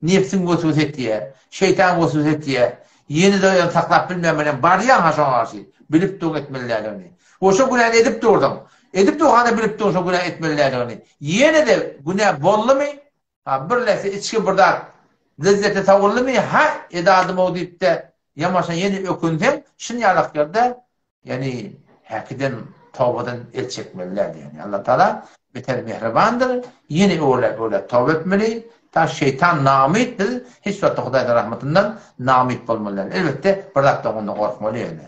Nebsiň weswese etýär, şeýtan weswese etýär. Ýene-de özüňi saklap bilmän bilen barýaň-ha şoňa garşy. Bilip durun etmeli däldigini. We şo günäni edip durduň. Edip durkanda bilip durun şo günä etmeli däldigini. Ýene-de günä boldumy? Ha, bir läse içgi bir zat lezzete sowuldymy? Ha, edadym-ow diýip-de, ýamaşa ýene ökünseň, şunýalak ýerde Ýagny häkiden tobadan el çekmeli däl ýagny Allah Taala beter mähribandyr ýene öwrüläp öwrüläp toba etmeli ta şeýtan namyt biz hiç wagtda Hudaýyň rahmatyndan namyt bolmaly däl elbetde bir zatdan onda gorkmaly ýöne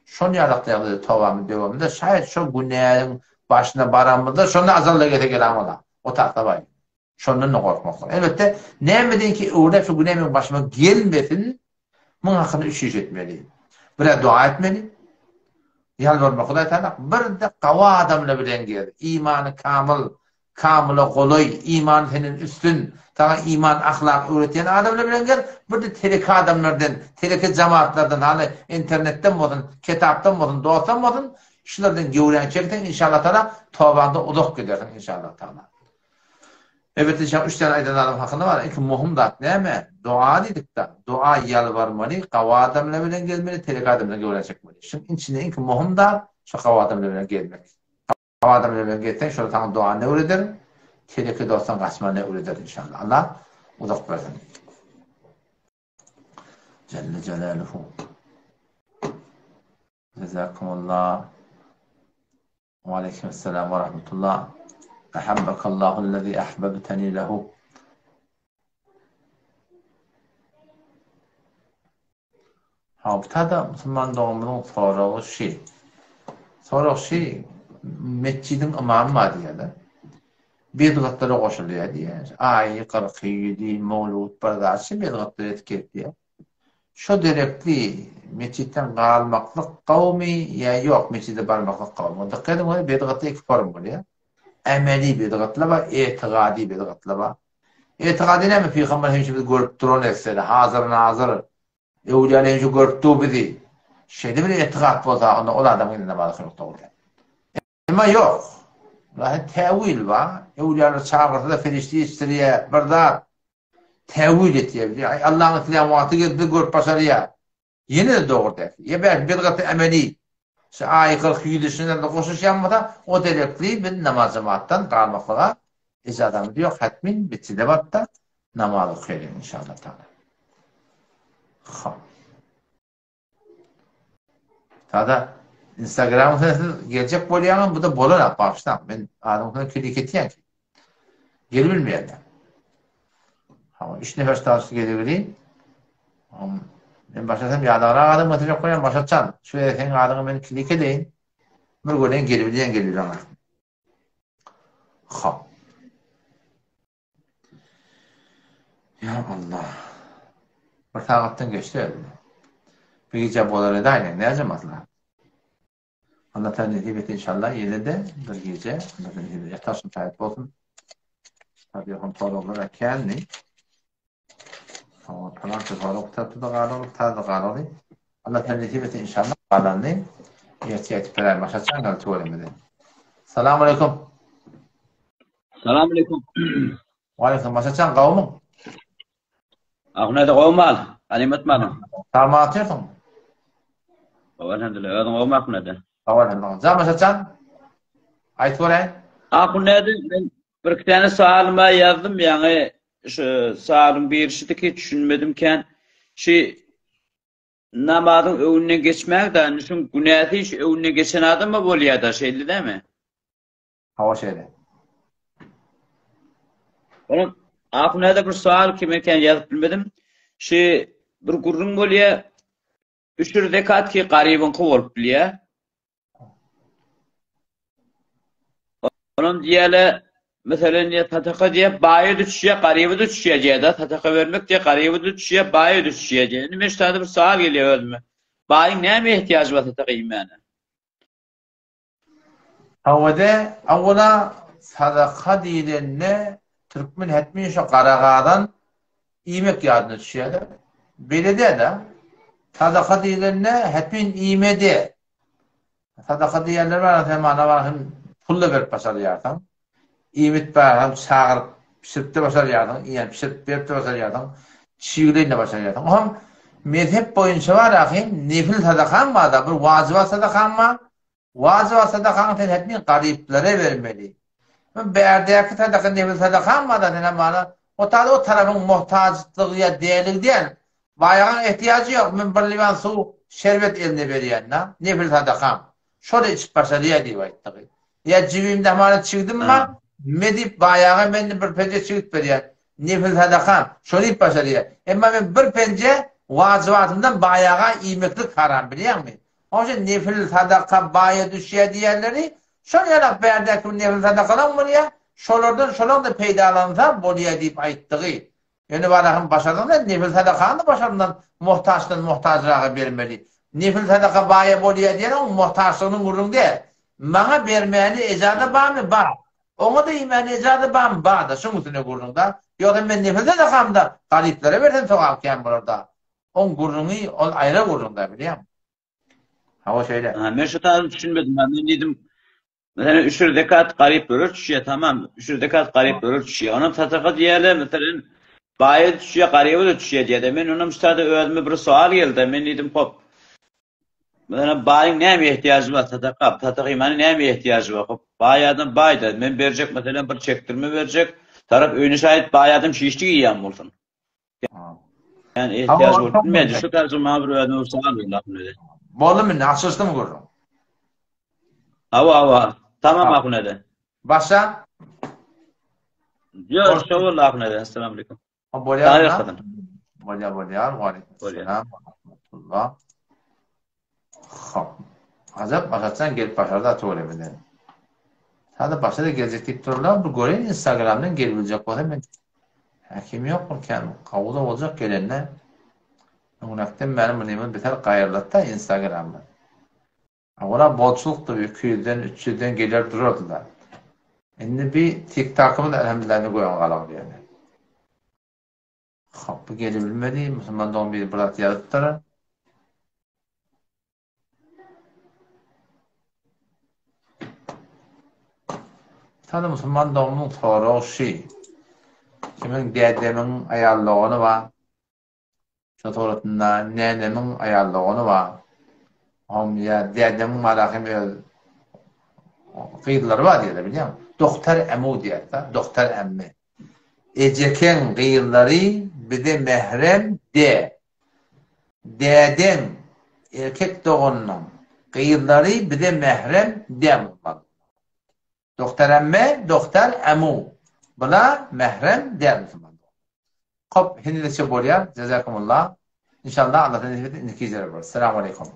şon ýalakda ýagdaýda tobamyz döwamynda şaýat şo günäniň başyna baramyzda şonda azalda gelse gelaňola o takda bar Şondan-da gorkmak gerek. Elbetde, nämedenki öwrä şu günä meň başyma gelmesin, muň hakynda üç iş etmeli. Bir-ä doga etmeli, ýalbarmak Hudaý Tagala, bir-de gawy adamlar bilen gez, imany kamyl, Kamyla golaý, imany senden üstün, saňa iman, ahlak öwretýän adamlar bilen gez, bir-de teleke adamlardan, teleke jamaatlardan, hany internetden bolsun, ketapdan bolsun, dostdan bolsun, şulardan göwräňi çekseň, inşallah taala, tobaňda uzak gidersiň, inşallah taala. Elbetde, şa üç däne aýdan zadym hakynda bar. Ilki möhüm zat näme? Doga diýdik-de. Doga ýalbarmaly, gawy adamlar bilen gezmeli, teleke adamlar bilen göwräňi çekmeli. Şuň içinde iňki möhüm zat, şo gawy adamlar bilen gezmek. Gawy adamlar bilen gezseň, şolar saňa dogany öwreder, teleke dostdan gaçmany öwreder inşallah. Allah uzak bersin. Celle Celaluhu. Jazakumullah. Wa aleýkum essalam wa rahmetullah. Ahabbakallahu allazi ahbabtani lahu. Hawtada musulman doganymyzyň soragy şi. Sorag şi, metjidiň ymamy bar diýýärler. Bidgatlara goşulýar diýýär. Aýy, kyrky, ýüzi, mowlud bir zat şi bidgatlar etip gelip diýýär. Şo derekli metjitden galmaklyk gowumy ýa ýok metjide barmaklyk gowumy? Dykgat ediň ony bidgatda iki form bolýar. Emeli bidgatlar bar, etigady bidgatlar bar. Etigady näme pygamber hemişe bizi görüp duran etsede, hazyr nazyr, öwlüýalar hemişe görüp dur bizi. Şeýle bir etigat bolsa onda ol adamyň indi namaz okamak dogry däl. Emma ýok. Lakin täwil bar. Öwlüýalar çagyrsa-da perişde içdirýär, bir zat. Täwil etýär. Aý Allaň islän wagty gelip bizi görüp başarýar. Ýene-de dogry däl. Ýa belki bidgaty emeli şu aýy 40 ýüzüşine-de goşuşýan bolsa, o derekli biz namaz jemaatdan galmaklyga ijazamyz ýok. Hetmin metjide baryp-da namaz okaýalyň inşallah taala. Hop. Tada Instagramyň sensiz geljek bolýaňam bu-da bolanok bagyşlaň. Men adyň üstüne klik etýän ki. Gelip bilmeýärler. Hawa, üç nefer statusy gelibili. Men başlasam ýadagrak adam getirjek bolýan, başlatjan. Şu ýerde seň adyňa men klik edeýin. Bir göreýin gelibilýän gelibileňok. Hop. Ýa Allah. Bir sagatdan geçdi indi. Bir gije bolar edäýiň, näce maslahat? Allah Teala nesip etsin inşallah ýene-de bir gije Allah Teala nesip ýatarsyn şaýat bolsun. Tabi hem soraglar kändi. Soňra palança sorag tapdy da galar, tazy galar. Allah Teala nesip etsin inşallah galanyny ertir aýdyp beräýin. Başa çaňňal tüweleme. Salam aleýkum. Salam aleýkum. Waleýkum başa çaň gawmyň? Ahunada gowmy al? Ganymat malyň. Sagman otyrsyň? Gowy elhamdülillah. Özüň gowmy Ahunada? Sag ol elhamdülillah. Jan başa çaň. Aýt göräýin. Ahunada men bir iki tane sowalyma ýazdym ýaňy şu sowalyň biri şudy düşünmedim kän. Şu namazyň öňünden geçmäge da indi şuň günäsi şu öňünden geçen adama bolýar da şeýle dämi? Hawa şeýle. Onuň ahunada bir sowal kim eken ýazyp bilmedim. Şu bir gürrüň bolýar. Üşür zekat ki garybyňky bolup bilýär. Onam diýýärler, meselen diýýär, sadaka diýýär, baýa düşýär, garyba düşýär diýýär-de, sadaka bermek diýýär, garyba düşýär, baýa düşýär diýýär. Indi men şu taýda bir sowal gelýär özüme. Baýyň näme ehtiýajy bar sadaka iýmäne? Hawada, awwala sadaka diýlende türkmen hetmin şo gara gazan iýmek ýadyna düşýär-de. Beýle däl-de. Sadaka diýlende hetmin iýme däl. Sadaka diýenler bar, sen mana bar hem pul-da berip başarýarsyň. Iýmit bar hem çagyryp bişirip-de başarýarsyň, iýen bişirip berip-de başarýarsyň, çigleýin-de başarýarsyň. O hem mezhep boýunça bar ahim, nefil sadakaň bar-da, bir wajybat sadakaň bar. Wajybat sadakaňy sen hetmin garyplara bermeli. Bärdäki sadaka nefil sadakaň bar-da, sen hem mana o tada o tarapyň muhtaçlygy ýa däligi däl. Baýagyň ehtiýajy ýok, men bir liwan suw, şerbet eline berýän-dä, nefil sadakam. Şony içip başarýa diýip aýtdygy. Ýa jübimde hamana çigdim bar, me diýip baýaga men bir penje çigit berýän, nefil sadakam, şony iýip başarýa. Emma men bir penje wajybatymdan baýaga iýmeklik haram, bilýäňmi? Onuň üçin nefil sadaka baýa düşýä diýýänleri, şol ýalak bärdäki bir nefil sadakalaň bolýa, şolardan şolaň-da peýdalansa bolýa diýip aýtdygy. Ýöne barahym başardyň däl, nefil sadakany-da başaryndan muhtaçdan muhtajraga bermeli. Nefil sadaka baýa bolýa diýen oň muhtaçlygynyň gürrüňi däl. Maňa bermäne ejaza barmy? Bar. Oňa-da iýmäne ejaza barmy? Bar-da, şuň üstüne gürrüň-da. Ýogsa men nefil sadakamda garyplara bersem sogap kän bolar-da. Oň gürrüňi ol aýra gürrüň-da, bilýäňmi? Hawa şeýle. Ha, men şu taýdan düşünmedim. Men diýdim, meselem, üşür zekat garyplara düşýär, tamam, üşür zekat garyplara düşýär. Onam sadaka diýýärler, meselem, baýa düşýär, garyba-da düşýär diýýärler. Men onam şu taýda özüme bir sowal geldi. Men diýdim, hop, meselem, baýyň näme ehtiýajy bar sadaka, sadaka iýmäne näme ehtiýajy bar? Hop, baý adam baý-da, men berjek, meselem, bir çekdirme berjek, tarap öýüne şaýat baý adam şişlik iýýän bolsun. Yani ihtiyaç bolup bilmedi. Şu tarzı maňa bir özüme bir sowal berdi ahun ede. Boldumy indi açylyşdymy gürrüň? Hawa hawa. Tamam ahun ede. Başa? Ýok, şo boldy ahun ede. Assalamu aleyküm. Bolýar. Bolýar, bolýar. Wa aleyküm selam. Rahmetullah. Hop. Ajap başartsaň gelip başardy atygöre bilen. Sada başa-da geljek diýip dururlar. Bir göreýin Instagramdan gelibiljek bolsa men Häkim ýok bir kän gowuda boljak gelende. Öňräkden bäri munymy beter gaýyrlatda Instagramda. Ora bolçulykdy bir 200-den 300-den geler durardylar. Indi bir TikTokymyz elhamdülillah indi göýän galyň diýende. Hop, bu gelebilmedi. Musulman dogan biri bir zat ýazypdyr. Sada musulman doganymyň soragy şy. Kimiň dädemiň aýal dogany bar. Şo suratynda nänemiň aýal dogany bar. Hom ýa dädemiň malahem öz gyzlary bar diýýär, bilýäňmi? Doktor Emu diýýär-de, doktor Emmi. Ejekeň gyzlary bize mährem de. Dädeň, erkek doganynyň, gyzlary bize mährem de musulman. Doktor Emme, doktor Emu. Bula mährem däl musulman. Kop henizeçe bolýar. Jazakumullah. Inşallah Allah nesip etse indiki gijede bolar. Selamu aleýkum.